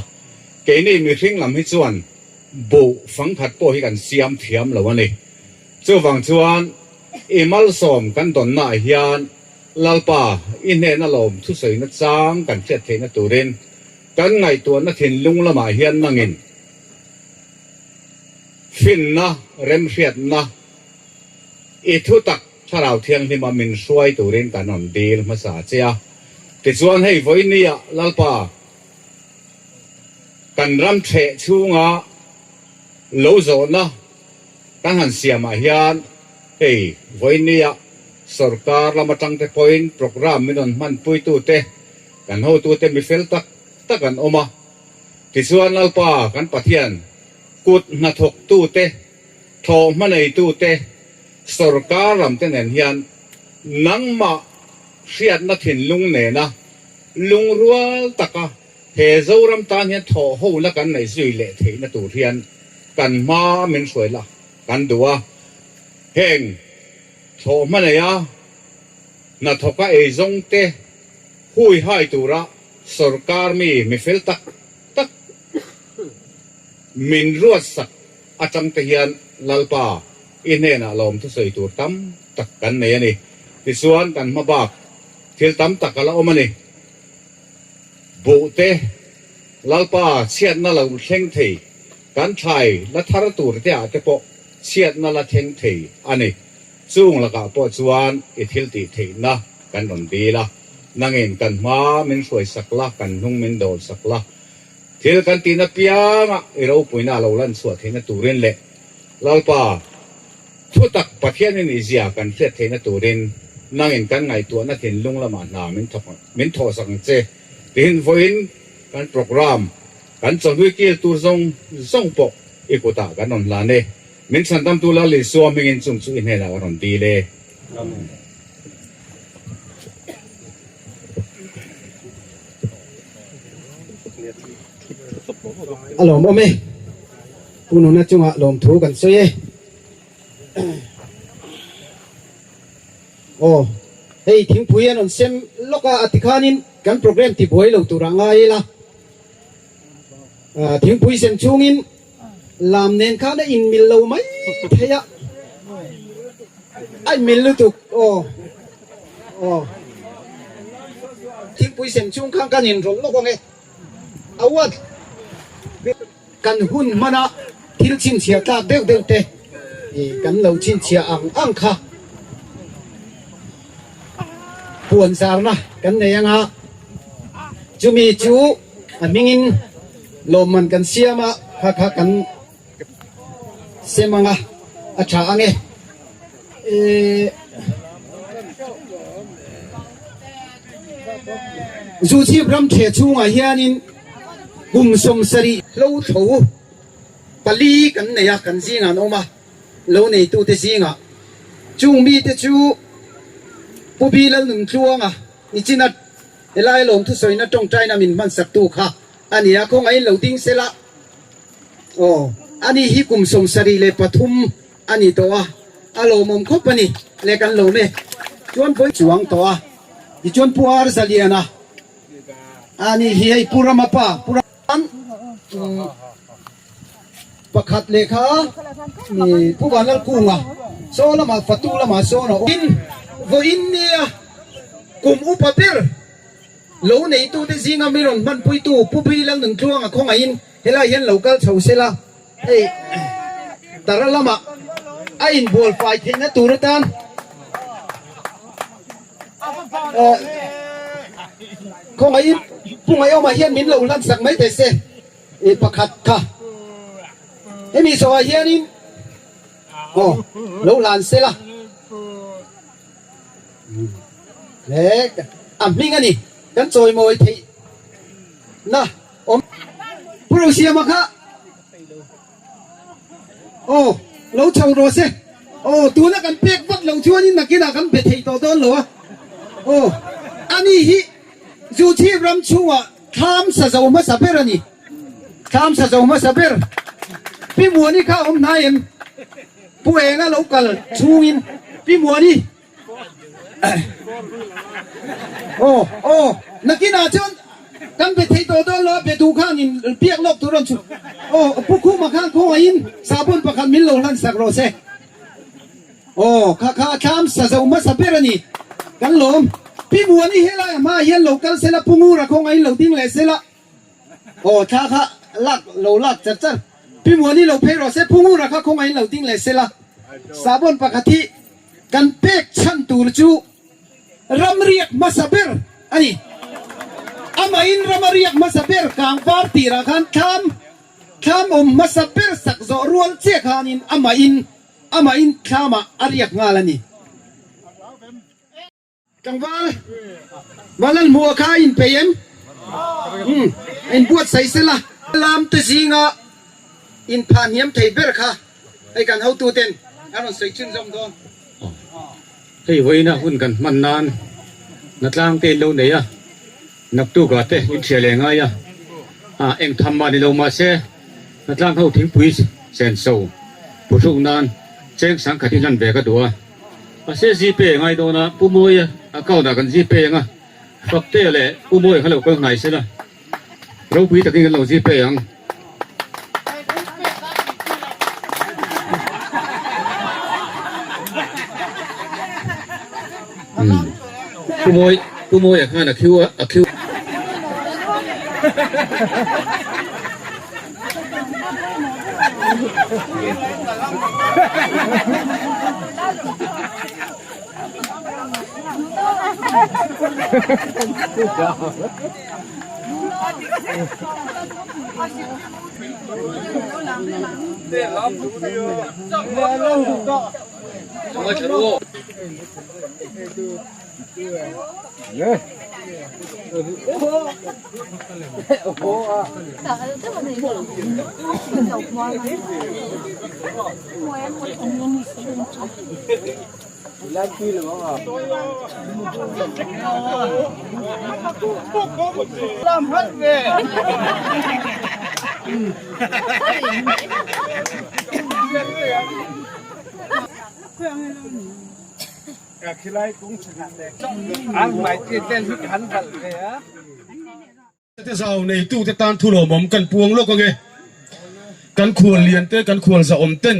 Keini mihring lam hi chuan buh fangkhat pawh hi kan siam thiam lo a ni. Chuvang chuan i malsawm kan dawnnaah hian Lalpa, i hnena lawm thusawina chang kan hriat theihna turin kan ngaihtuahna thinlung lamah hian nangin finna, remhriatna, i thutak Thlarau Thianghlima min hruai turin kan rawn dil hmasa che a. Tichuan hei vawinia Lalpa, kan ram theh chhunga lo zawhna kan han siamah hian hei vawinia Sorkar lam atang te pawhin programme min rawn hmanpuitute, kan hotute mi fel tak tak an awm a. Tichuan Lalpa kan Pathian kut hnathawktute, thawhhma neitute, sorkar lam te nen hian nangmah hriatna thinlung nena lungrual taka. He Zoram tan hian thawh hona kan neih zui leh theihna tur hian kan hma min hruai la kan duh a. Heng thlawh hma neia hnathawka eizawng te hui hai tura sorkar mi mi fel tak tak min ruatsak atang te hian Lalpa i hnenah lawm thusawi tur tam tak kan nei a ni. Tichuan kan hma bak thil tam tak a la awm a ni. Buh te, Lalpa chhiatna lo thleng thei, kan thlai la thar tur te ah te pawh chhiatna la thleng thei a ni. Chung lakah pawh chuan i thil tih theihna kan rawn dil a, nangin kan hma min hruai sak la, kan hnung min dawl sak la. Thil kan tihna piangah i ropuina a lo lan chhuah theihna turin leh Lalpa thutak Pathian i nihzia kan hriat theihna turin nangin kan ngaihtuahna thinlung lamah hna min thawk min thawhsak ang che tihin vawiin kan programme kan chawhlui kil tur zawng zawng pawh i kutah kan rawn hlan e. Min chhandamtu Lal Isua hmingin chung chu i hnenah ka rawn dil e. Amen. A lawmawm e. Pu Nuna chungah lawmthu kan sawi e. Aw, hei thingpui an rawn sem lawk a, a tikhanin kan programme tibuai lo turah ngai ila. Thingpui sem chungin lam nen khan a inmil lo mai thei a, a inmil lutuk aw aw. Thingpui sem chung khan kan inrawlh lawk ang e, a uat kan hun hmana thil chhinchhiah tlak deuh deuh te kan lo chhinchhiah ang ang kha puan zarna kan nei ang a, chumi chu a hmingin lawmman kan siam a, kha kha kan sem ang a, a tha ang e. Zuchhip ram theh chhungah hianin kum 70 hlo tho pali kan nei a, kan zingah an awm a, lo neitute zingah. Chung mite chu Pu Bi Lalnuntluanga nichina helai lawm thusawina tawngtaina min hmansaktu kha a ni a, khawngaihin lo ding sela. Aw, ani hi kum 73 a ni tawh a, a lawmawm khawp a ni le kan lawm e. Chuan vawi chuang tawh a, tichuan Pu Ar Zaliana a ni hi hei Pu Rama pa, Pu Ram pakhat lehkha mi Pu Vanlalkunga saw lamah Fatu lamah sawn a awm. Tin, vawiin nia kum upa ber lo neitute zinga mi rawn hmanpuitu Pu Bi Lalnuntluanga khawngaihin helai hian lo kal chho sela. Hei tara lamah a inbual fai theihna tur atan khawngaihin Pu Ngaiawma hian min lo hlansak mai teh se pakhat kha hemi zawhah hianin aw lo hlan sela a hming a ni kan chawimawi theihna. Awm Pu Rosiama kha aw lo chho rawh se aw tuna kan pek vat loh chuanin nakinah kan be thei tawh dawn lo a aw ani hi Zuchhip ram chhungah thlam sa zo hmasa ber a ni thlam sa zo hmasa ber Pi Muani kha a awm hnai em Pu Enga lo kal chhungin Pi Muani Aw aw nakinah chuan kan be thei tawh dawn lo a be duh khan in biak lawk tur rawn chhuk aw Pu Khuma khan khawngaihin sahbawn pakhat min lo hlan sak rawh se aw kha kha thlam sa zo hmasa ber a ni kan lawm Pi Muani helai a hmaah hian lo kal sela Pu Ngura khawngaihin lo ding leh sela aw thla kha lak lo lak char char Pi Muani lo phei rawh se Pu Ngura kha khawngaihin lo ding leh sela sahbawn pakhat hi Kan pek chhan tur chu ram riak hmasa ber a ni. Amahin ram a riak hmasa ber kangvar tirah khan thlam thlam awm hmasa ber sak zawh rual chiah khanin amahin amahin thlamah a riak nghal a ni. Tlangval Valalhmuha kha a inpeih em? Umm, a inbuatsaih sela. Lamte zinga inphah hniam thei ber kha hei kan hotuten an rawn sawi chhunzawm dawn. Hei vawiina hun kan hman nan Hnatlang te in lo nei a, naktukah te in hria leh ngai a. Eng tham mah ni lo mahse hnatlang ho thingpui senso phuhruk nan cheng sangkhat hi hlan ve ka duh a. Mahse Gpay a ngai dawn a, Pu Mawia account ah kan Gpay ang a, Faktea leh Pu Mawia kha lo kal hnai sela ropui takin kan lo Gpay ang. Pu Mawi, Pu Mawia khan a khiu a, a khiu. Te zau neitute tan thu lawmawm kan puang lawk ange. Kan khual lian te, kan khual zahawm ten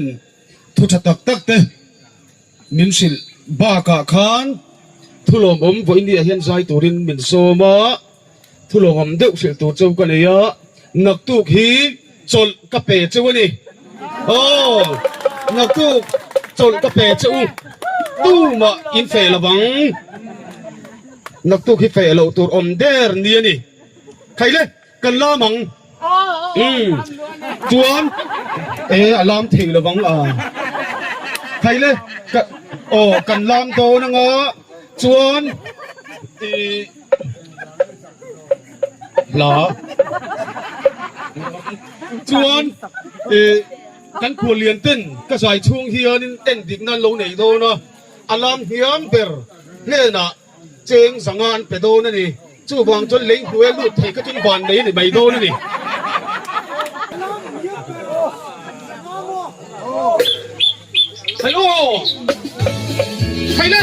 thu tha tak tak te min hrilh bakah khan thu lawmawm vawiin ah hian zai turin min sawm a, thu lawmawm deuh hrilh tur cheu ka nei a, naktuk hi chawlh ka pe cheu a ni. Aw, naktuk chawlh ka pe cheu tumah in feh lovang. Naktuk hi feh loh tur awm der ni a ni. Thei le, kan lam ang. Umm, chuan e a lam thei lovang a. Thei le, ka aw kan lam dawn anga chuan i hla chuan i kan khuallian ten ka zai chhung hianin en dikna an lo nei dawn a. A lam hniam ber hnenah cheng zanga an pe dawn a ni. Chuvang chuan lei hnuaia lut thei kha chuan van nei a ni mai dawn a ni. Hello! Thei le!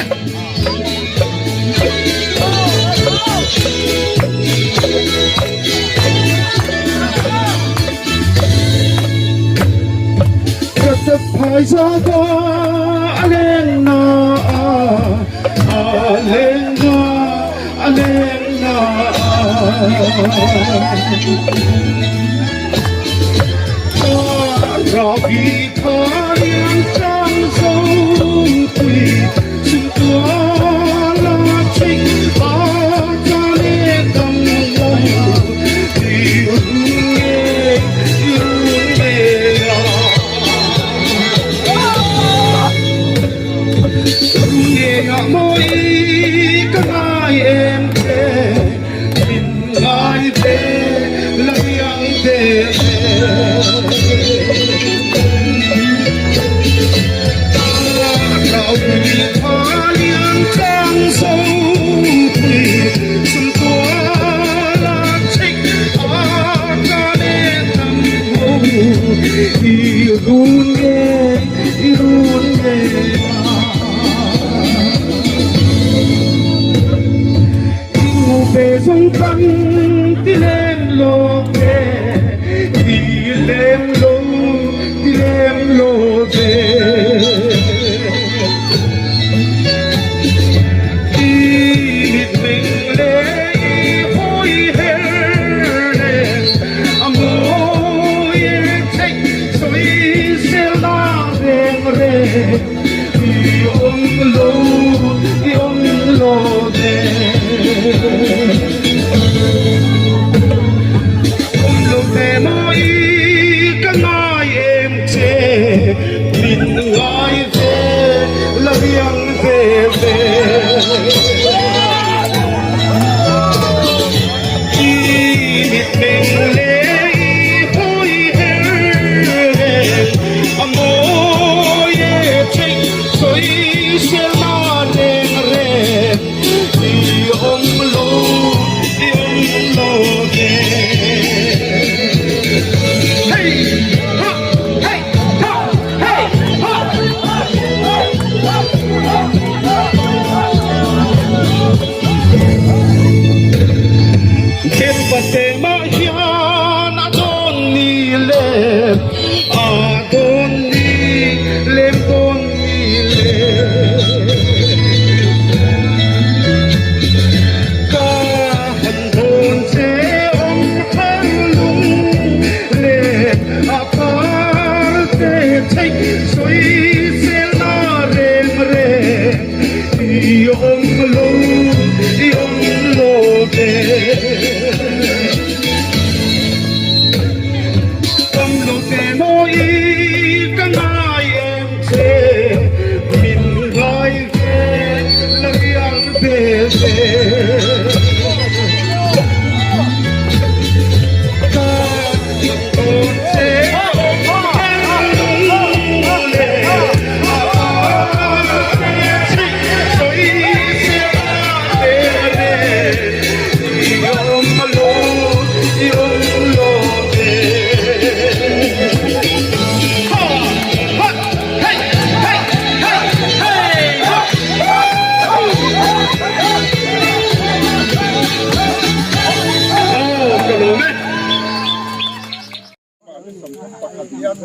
ni 31 hian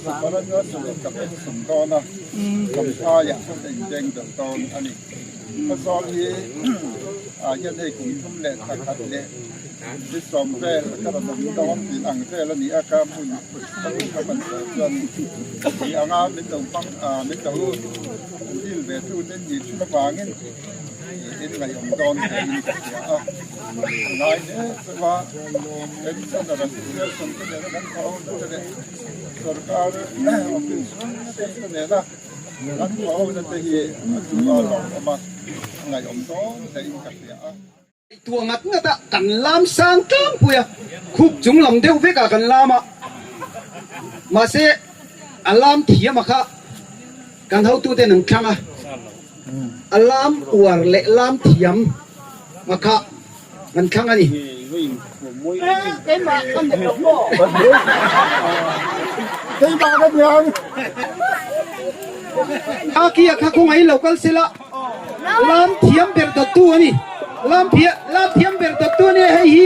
Super Annual Salute ka pension dawn a, Champhaiah ka inbeng deuh dawn a ni. Khawzawl hi ah hian hei kum thum leh thla khat leh ni sawm vel ka rawn awm dawn tih ang vel a ni a, ka hmun ka hun ka hman zawh chuan ni anga min lo hmang min lo dil ve tu te nih thin avangin in ngaihawm dawn hle in ka hria a, a ngai hle chu a pensioner an pension te nena kan thawh ho te leh sorkar office te nena kan thawh ho te hi a chu a lawmawm a, a ngaihawm dawn hle in ka hria a. Tuah ngat ngat a kan lam sang tlangpui a, khup chung lam deuh vek ah kan lam a, mahse a lam thiam a kha kan hotuten an thlang a, a lam uar leh lam thiam a kha an thlang a ni. Aki a kha kawngah in lo kal sela. Lam thiam ber dawttu a ni. Lam thiam lam thiam ber dawttu a ni a hei hi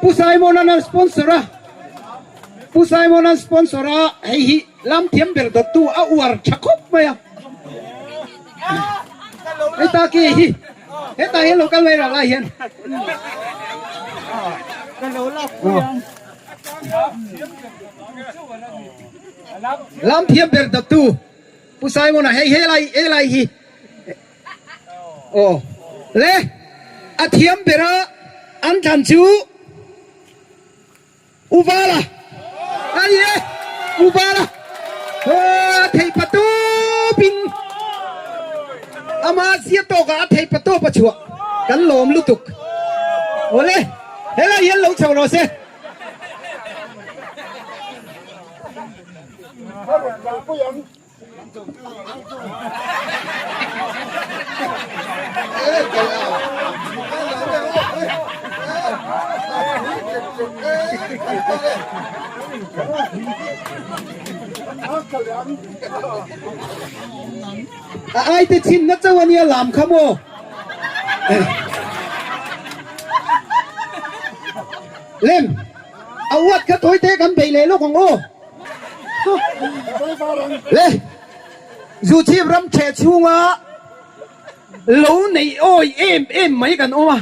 Pu Simon an sponsor a. Pu Simon an sponsor a hei hi lam thiam ber dawttu a uar tha khawp mai a. Hei ta ki hi hetah hian lo kal mai rah lai hian. Lam thiam ber dawttu Pu Simon-a hei helai helai hi aw le a thiam bera an thlan chu U Vala a ni e U Vala aw a theih patawpin ama zia tawkah a theih patawp a chhuah kan lawm lutuk aw le helai hian lo chho rawh se. A ai te chin na chauh ania lam kha maw. Lem a uat kha tawi te kan bei leh lawk ang aw. Le Zuchhip ram theh chhunga lo neih awi em em mai kan awm a.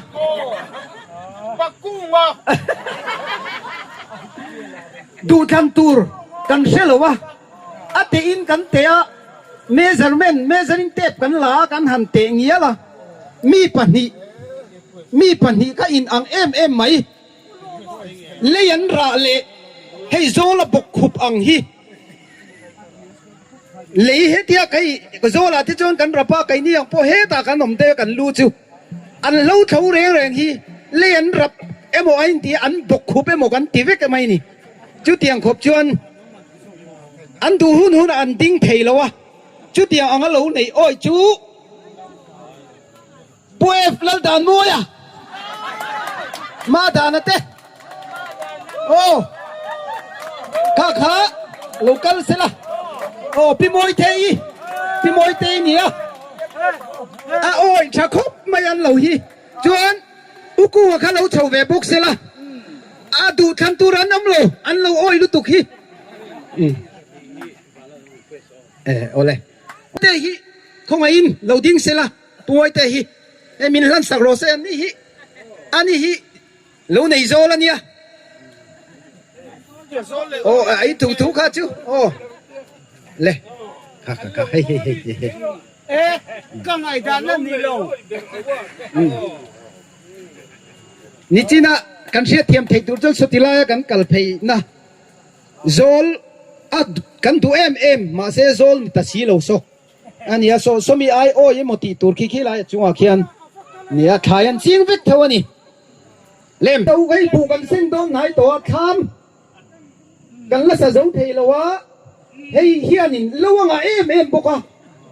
Duhthlan tur kan hre lo a, a teh in kan teh a, measurement, measuring tape kan la a kan han teh ngial a, mi pahnih, mi pahnih kha in ang em em mai. Lei an rah leh hei zawla bawk khup ang hi lei hetia kei zawlah te chuan kan rap a, keini ang pawh hetah kan awm deuh a kan lu chu an lo tho reng reng hi lei an rap emaw a inti an bawk khup emaw kan ti vek mai a ni. Chutiang khawp chuan an duh hun hunah an ding thei lo a, chutiang anga lo neih awih chu. Pu F Laldanmawia Madana te aw kha kha lo kal sela aw Pi Mawitei Pi Mawitei nia a awi tha khawp mai an lo hi chuan U Kunga kha lo chho ve bawk sela a duh thlan tur an awm lo an lo awi lutuk hi e awle te hi khawngaihin lo ding sela. Puaite hi hei min hlan sak rawh se an ni hi a ni hi lo nei zawl a nia aw a i thu thu kha chu aw le kha kha kha hei hei hei hei hei e ka ngaihdan a ni lo nichina kan hriat thiam theih tur chuan sawti laia kan kal phei na zawl a kan duh em em mahse zawl ni ta si lo saw. A nia, saw sawmi ai awi emaw tih tur khi khi lai a chungah khian nia thlai an ching vek tho a ni. Lem. To hei buh kan seng dawn hnai tawh a, thlam kan la sa zo thei lo a, hei hianin lo a ngah em em bawk a,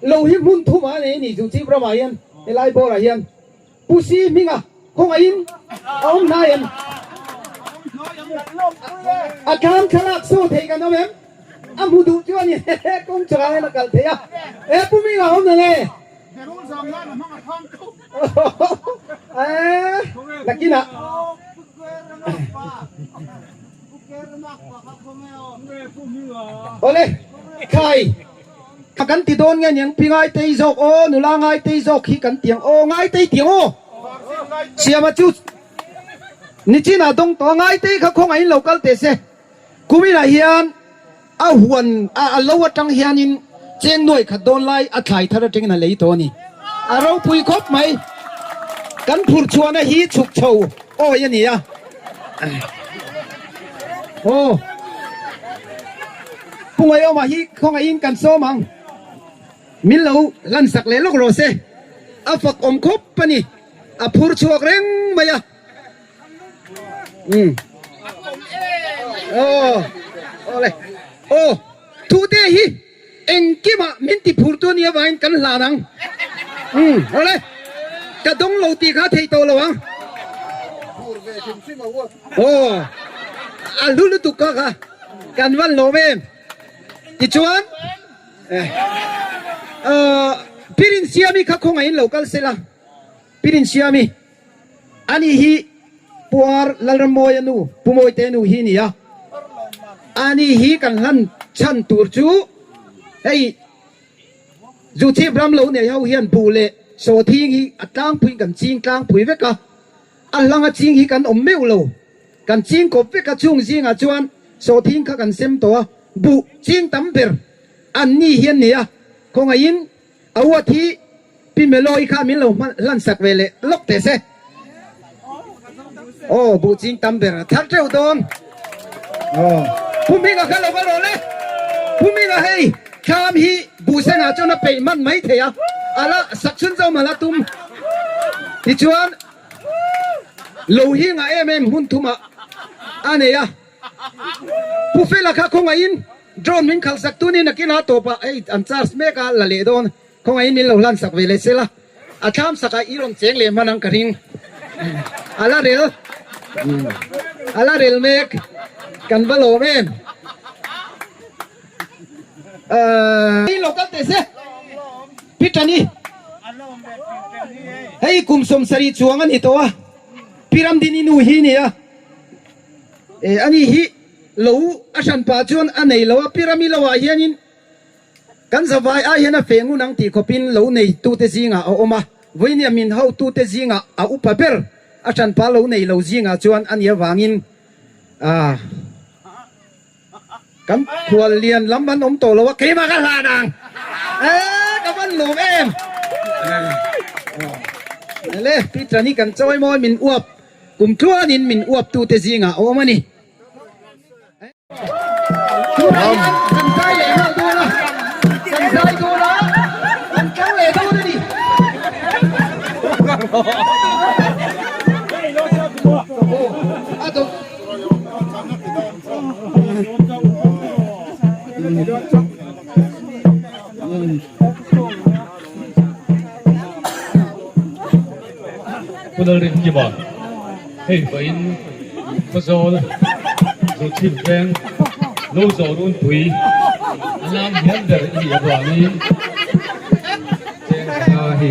lo hi hmun thumah a nei a ni chu chip ramah hian helai bawrah hian. Pu Si hminga khawngaihin a awm hnai em? A thlam thlalak saw thei kan awm em? A hmu duh chu a ni kawng chungah hian a kal thei a. E Pu Hminga awm na nge? Nakinah. Awle, khai, kha kan ti dawn nge niang pi Ngaitei zawk aw, nula Ngaitei zawk hi kan ti ang aw, Ngaitei ti ang aw. Siama chu nichinah dawng tawh a, Ngaitei kha khawngaihin lo kal teh se. Kuminah hian a huan a a lo atang hianin cheng nuai khat dawn lai a thlai thar atangin a lei tawh a ni. A ropui khawp mai. Kan phur chhuahna hi chhuk chho awi a ni a. Aw. Pu Ngaiawma hi khawngaihin kan sawm ang. Min lo hlansak leh lawk rawh se. A fak awm khawp a ni. A phur chhuak reng mai a. Um. Aw. Awle. Aw. Thute hi engkimah min ti phur tu ania vangin kan hlan ang. Um. Awle. Ka dawng lo tih kha theih tawh lo ang. Aw. A hlu lutuk kha kha. Kan van lawm em. Tichuan eh uh, Pirin Siami kha khawngaihin lo kal sela. Pirin Siami Ani hi Pu Ar Lalrammawia nu, Pu Mawite nu hi ni a. Ani hi kan hlan chhan tur chu hei Zuchhip ram lo nei ho hian buh leh sawthing hi a tlangpuiin kan ching tlangpui vek a, a hlanga ching hi kan awm meuh lo. Kan ching kawp vek a, chung zingah chuan sawthing kha kan sem tawh a, buh ching tam ber an ni hi an ni a, khawngaihin a uat hi Pi Meloi kha min lo hlan sak ve leh lawk teh se. Aw buh ching tam ber a thar teuh dawn. Aw Pu Hminga kha lo va rawh le. Pu Hminga hei thlam hi buh senah chuan a peih man mai thei a, a la sak chhun zawm a la tum. Tichuan lo hi ngah em em hmun thumah a nei a. Pu Fela kha khawngaihin drone min khalh sak tunin a kina tawpah hei an charge mek a la leh dawn. Khawngaihin min lo hlan sak ve leh sela, a thlam sakah i rawn cheng leh hman ang ka ring. A la rel, a la rel mek, kan va lawm em. Ahh. Lo kal teh se, Peter ni, hei kum 70 chuang a ni tawh a, Pi Ramdini nu hi ni a, eh ani hi lo a hran pah chuan a nei lo a, Pi Rami lo ah hianin Kan zavai ai hian a feh ngun ang tih khawpin lo neitute zingah a awm a, vawinia min hotute zingah a upa ber a hranpa lo nei lo zingah chuan a nih avangin kan khual lian lam an awm tawh lo a, keimah ka hlan ang ee ka van lawm em le Peter hi kan chawi mawi min uap kum tluanin min uaptute zingah a awm a ni. Kan zai leh nghal dawn a, kan zai dawn a, kan tlang leh dawn a ni. Pu Lalrinkima hei vawiin Khawzawl Zuchhip veng lo zawh runpui a lam hiam ber i nih avangin cheng hna hi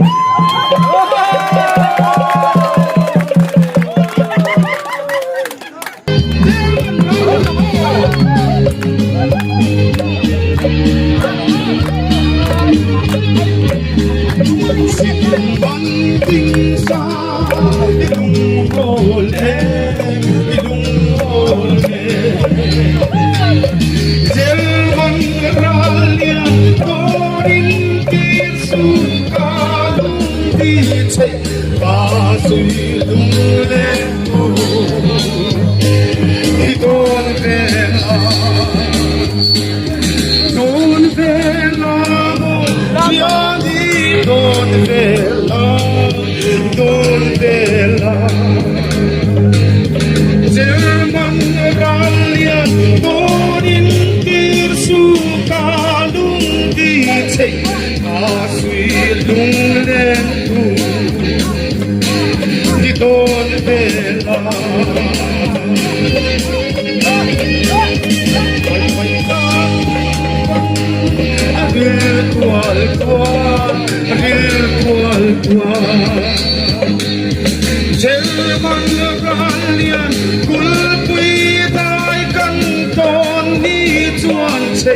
che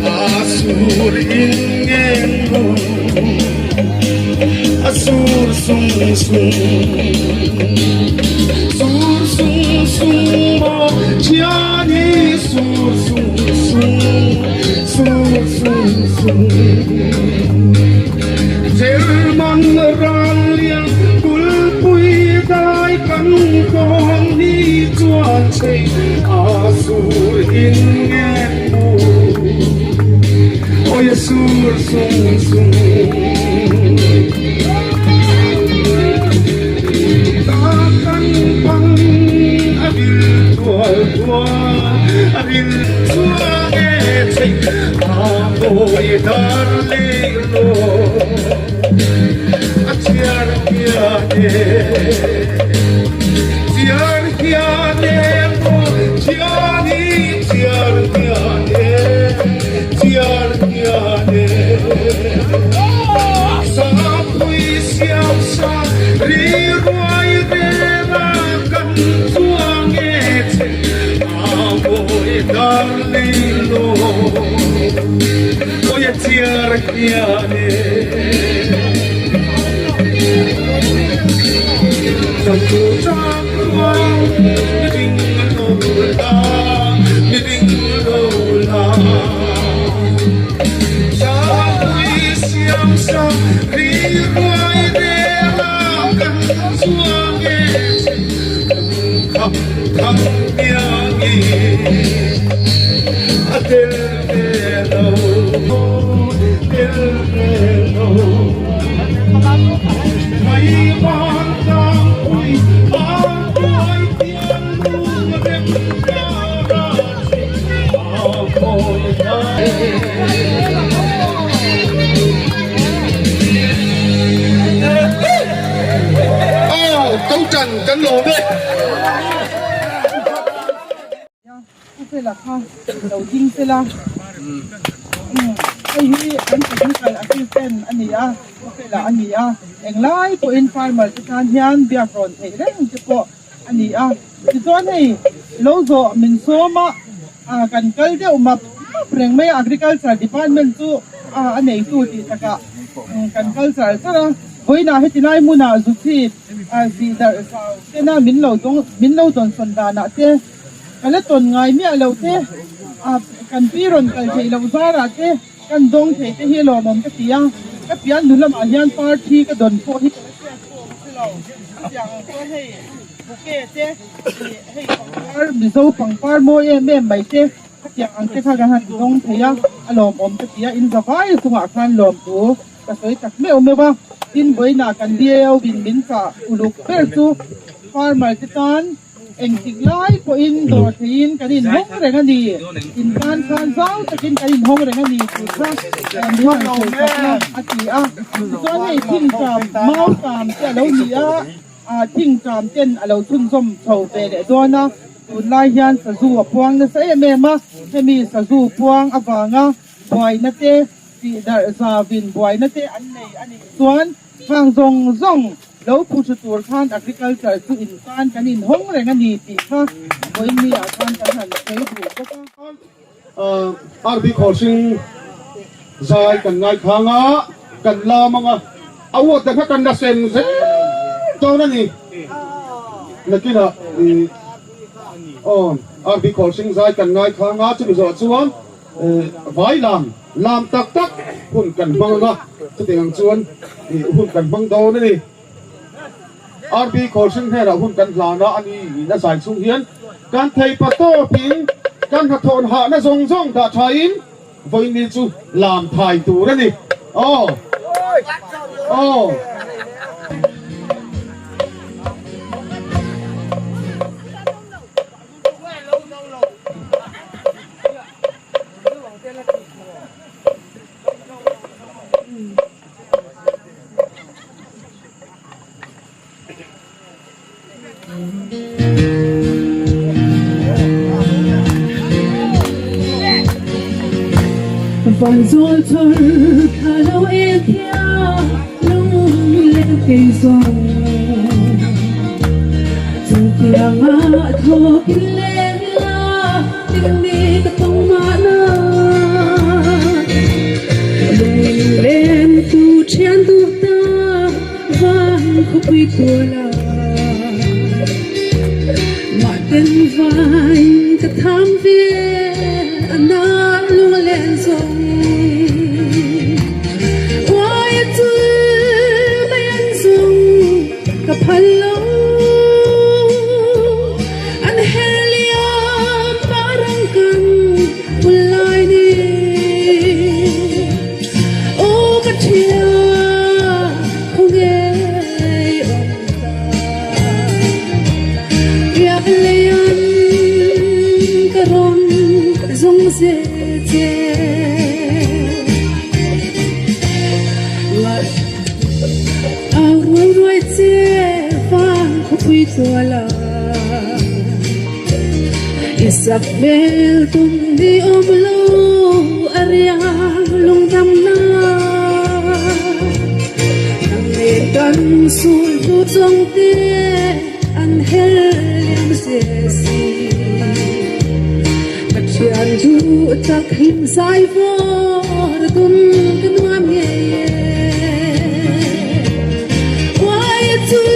a sur in ngen mu a sur sung sung sur sung sung maw thiani sur sung sung sur sung sung German ral lian kulpui dai kan kawng ni chuan chei a sur in ngen mu awi a sur sung sung Ta kan pang a vil tual tual a vil chuang e chei a pawi dar leh lo a chiar hian e chiar hian e maw chian i chiar hian e chiar hian e Sapui siam sa ri ruai rela kan chuang e che a mawi dar lei lo awi a chiar hian e Chang chang ruang mi ding lo la mi ding lo la. Aw Totan kan lawm e. Pu Fela kha lo ding sela hei hi kan technical assistant a ni a, Pu Fela a ni a, englai pawhin farmer te tan hian biak rawn theih reng te pawh a ni a, tichuan hei lo zawh min sawm a, kan kal deuh map map reng mai a, Agriculture Department chu a neitu tih takah kan kal char char a, vawiinah heti lai hmunah zuchhip sih darh zau tena min lo dawng min lo dawnsawn danah te ka la tawn ngai miah loh te, kan pi rawn kal theih loh zarah te kan dawng thei te hi lawmawm ka ti a, ka pian nu lamah hian parthi ka dawn pawh hi ka la hriat pawh ka hre lo, chutiang ang chuan hei bouquet te ih hei pangpar Mizo pangpar mawi em em mai te khatiang ang te kha kan han dawng thei a, a lawmawm ka ti a, in zavai chungah khan lawmtu ka sawi tak meuh meuh a, tin vawiinah kan DAO in min chah uluk ber chu farmer te tan Engtik lai pawhin dawr theiin kan inhawng reng a ni. Intan khan zau takin kan inhawng reng a ni tih kha min han sawi chak la a ti a. Tichuan hei thingṭam, mautam te a lo ni a, thingṭam ten a lo chhunzawm chho ve leh dawn a. Tunlai hian sazu a puang nasa em em a, hemi sazu puang avanga buaina te tihdarh zavin buaina te an nei a nih chuan Khang zawng zawng lo phuhru tur khan Agriculture chu in tan kan inhawng reng a ni tih kha vawiin ah khan kan han sawi duh bawk a. RB Khawlhring zai kan ngaikhang a, kan lam ang a, a uat te kha kan la sem zel dawn a ni. Nakinah i aw RB Khawlhring zai kan ngaikhang a, chumi zawh chuan Vai lam, lam tak tak hun kan hmang ang a, chutiang ang chuan hun kan hmang dawn a ni. RB Khawlhring hnenah hun kan hlan a, ani in a zai chhung hian kan thei pa tawpin kan hnathawh hahna zawng zawng dah thain vawiin ni chu lam thai tur a ni. Aw. Aw. Van zawl chawr kha lo em thia lung leng kei zawng Chung tianga thawkin leng ila tin ni ka tawng mahna. tuala Mahten vain ka tham ve a na lunglen zawng Uai a chul mai an zawng ka phal lo An her liam parang kan hun lai ni Aw ka thian khaw ngei awm ta Piah lei an ka rawn zawng zel che Ngat au ruai ruai che vang khawpui tual a I sak hmel tum ni awm lo a riang lungdam na Nang nen kan sul hnu chawng te an hel liam zel si Pathian duh tak hlim zai vawr dun ka nuam ngei e Uai a chul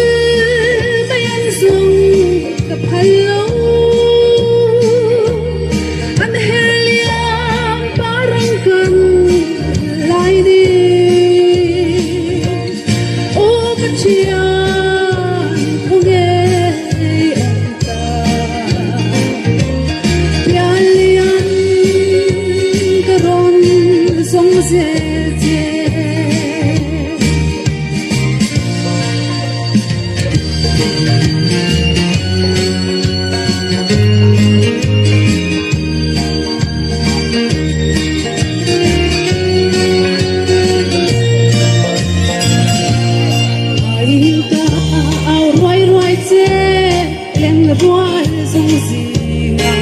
mai an zawng ka phal lo An her liam parang kan lai ni Aw Pathian khaw ngei awm ta Pian lian ka rawn zawng zel che. Ka au ruai ruai che leng rual zawng zinga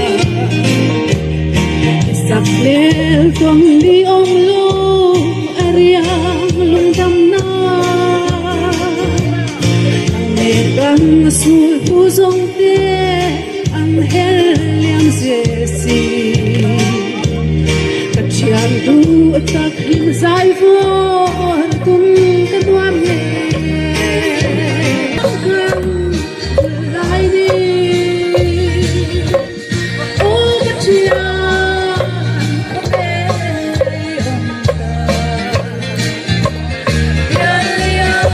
sak hmel tuang ni awm lo a riang lungdam na nang nen kan sul tu zawng te an her liam zel si ka thian duh tak hlim zai vawr tum ka nuam nge kan lai ni aw ka thian ka ngei awm ta pian lian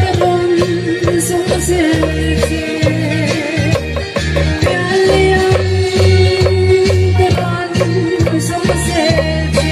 ka rawn zawng zel che pian lian ka rawn zawng zel che.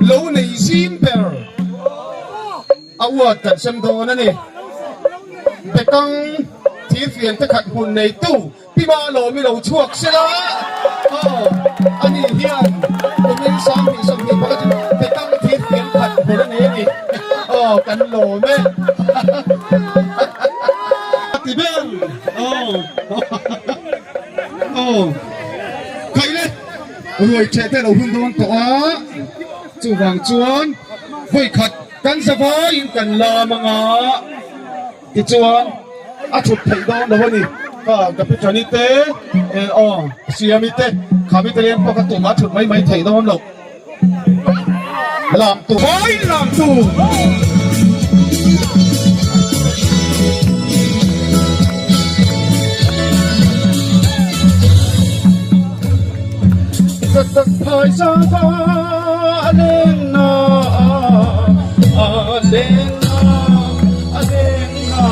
Lo nei zim ber award kan sem dawn a ni. Bekang thirfian te khat hmun neitu Pi Malawmi lo chhuak sela aw ani hian kumin 2021 chu Bekang thirfian khat hmun a nei a ni aw kan lawm e. A ti ber aw aw khaile ruai theh te lo hun dawn tawh a chuvang chuan vawi khat kan zavaiin kan lam anga tichuan a thut theih dawn lo a ni kha ka pi Tani te aw Siami te Khami te leng pawh kha tumah a thut mai mai theih dawn loh. Lam tu Vai lam tu. Tak tak phai za va a leng na a leng na a leng na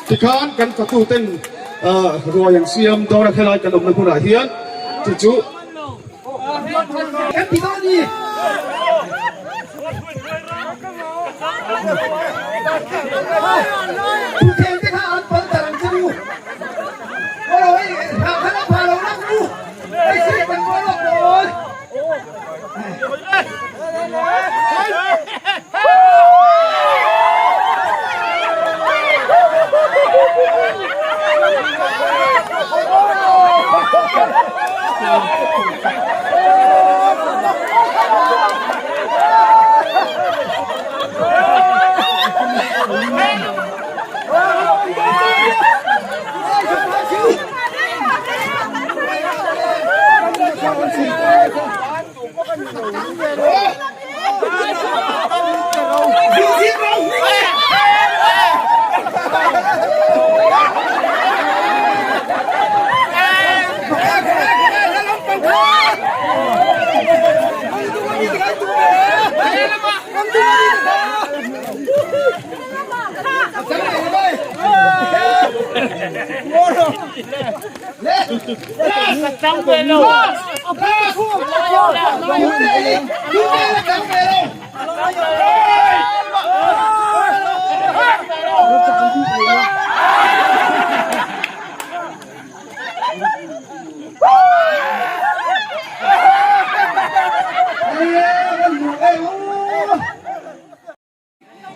Tikhan kan fatu ten ruai an siam dawn a helai kan awmna hmunah hian chu chu Kan ti dawn ni. Thutthleng te kha an pal tar ang che u. Aw hei hah khan a pha lo lawk u. Hei sir kan buai lawk dawn.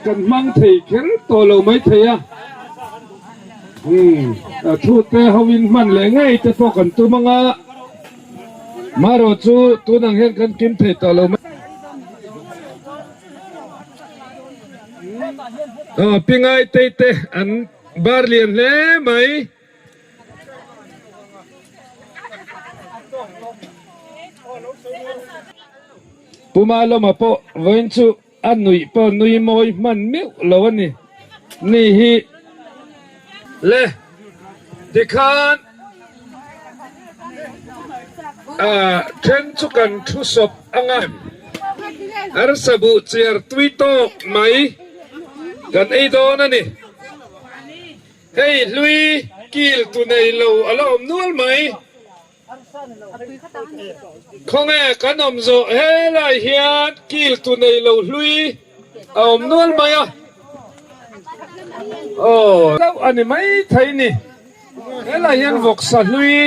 Kan hmang thei kher tawh lo mai thei a, umm thu te ho in hman leh ngei te pawh kan tum ang a, marawh chu tun ang hian kan kim thei tawh lo mai. Aw Pingai tei te an bar lian hle mai. Puma lawma pawh vawiin chu a nuih pawh nui mawi hman meuh lo a ni. Ni hi le tikhan then chu kan thu sawp ang a, arsa buh chiar tui tawk mai kan ei dawn a ni. Hei hlui kil tu nei lo a la awm nual mai. Khawnge kan awm zawh helai hian kil tu nei lo hlui a awm nual mai a. Aw hlauh a ni mai thei ni. Helai hian vawksa hlui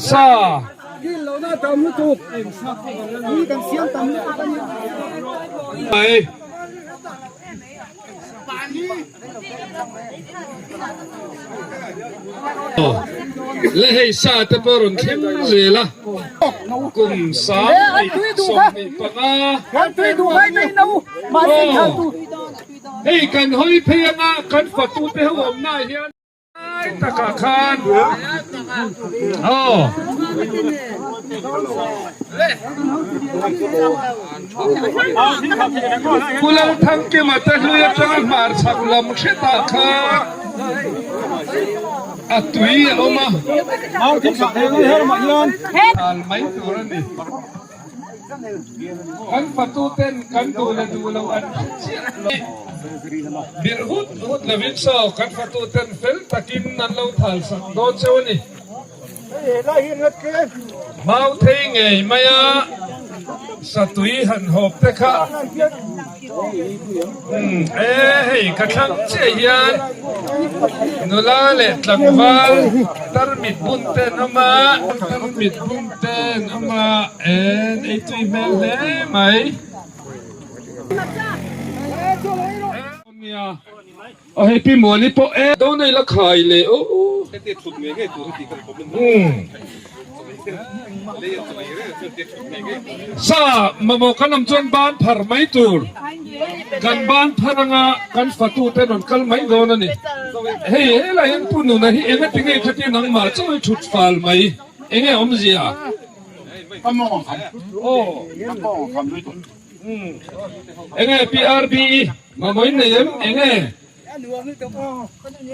sa. Mai. Le hei sa te pawh rawn thleng zel a, kum 25. Hei kan hawi phei anga kan fatute ho awmna ah hian. Lai takah khan aw. Pu Lalthangkima te hlui atanga hmar chhak lam hretah khan a tui a awm a, al mai tur a ni. Kan fatuten kan duh leh duh loh an hre chiah lo. Birh hut hut lovin saw kan fatuten fel takin an lo thal sak dawn cheu a ni. Mau thei ngei maia satui han hawp te kha umm e hei ka thlang chiah hian nula leh tlangval tarmit bun te an awm a, tarmit bun te an awm a en ei tui hmel hle mai. Aw hei pi Muani pawh e. Do nei la khai leh aw. Sa mamawh kan awm chuan ban phar mai tur. Kan ban phar anga kan fatu te rawn kal mai dawn a ni. Hei helai hian Pu Nuna hi eng ati nge khatia nangmah chaw hi thut fal mai enge awmzia? Aw. Enge PRBE mamawh in nei em? Enge?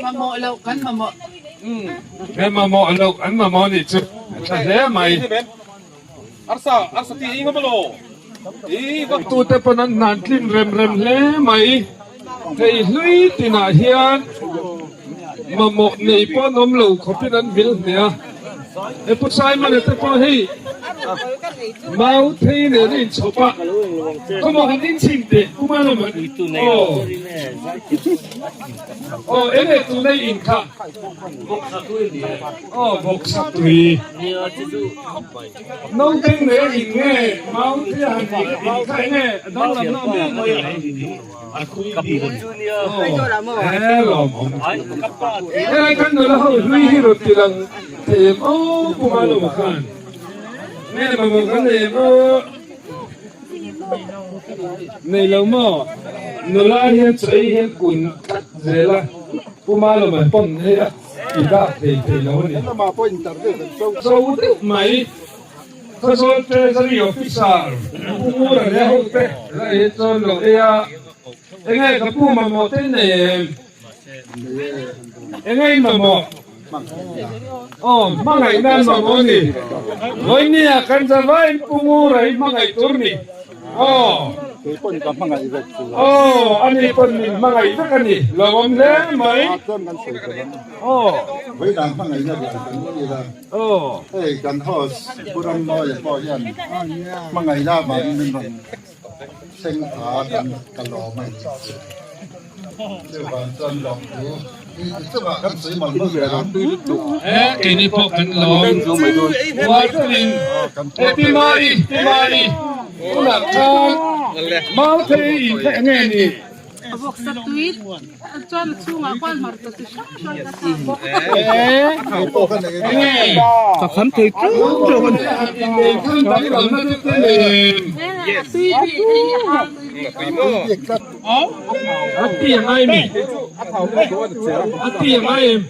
Mamawh loh kan mamawh. He mamawh loh an mamawh nih chu a tha hle mai. Tute pawn an hnan tlin rem rem hle mai. Hei hlui tinah hian mamawh nei pawh an awm lo khawpin an vil hneh a. He Pu Saimana te pawh hei mau thei nen a inchhawp a, khawmaw han inchhin teh Pu Malawma aw aw eng nge tuna i in kha aw vawksa tui naupang nei a in nge mau thei a han in kha eng nge a danglamna a awm Helai kan nula ho hlui hi rawn ti lang thei em aw Pu Malawma khan nge mamawh kan nei em aw nei lo maw nula hian chaw ei hian kun tlat zel a Pu Malawma pawn hei a ti dak thei thei lo a ni zo deuh mai. Khawzawl Treasury Officer Pu Ngura leh a hote la ei chuan lo ei a, Enge ka pu mamawh te nei em? Enge in mamawh? Aw, hmangaihna an mamawh a ni. Vawinia kan zavaiin Pu Ngura hi hmangaih tur ni. Aw. Kei pawn ka hmangaih vek chu. Aw, ani pawn min hmangaih vek a ni. Lawmawm hle mai. A tlem kan sawi ta lam. Aw. Vawidan hmangaihna lian kan tir a. Aw. Hei kan host Pu Rammawia pawh hian hmangaihna avangin min rawn thleng tha kan ka lawm a ni. Chuvang chuan lawmthu i chungah kan sawi mal mal ve ang. E, keini pawh kan lawm. Uar takin e Pi Mai, Pi Mai, tunah khan Mauthei in kha enge ni? A vawksa tui chuan a chhungah khuan hmarcha chi hrang hrang ka thlak bawk. Enge? Ka kham thei tluk tluk a ni. Innei khan danglamna chu te nen. A tui bik hei a hang tui bik. A ti a ngai mi? A ti a ngai em?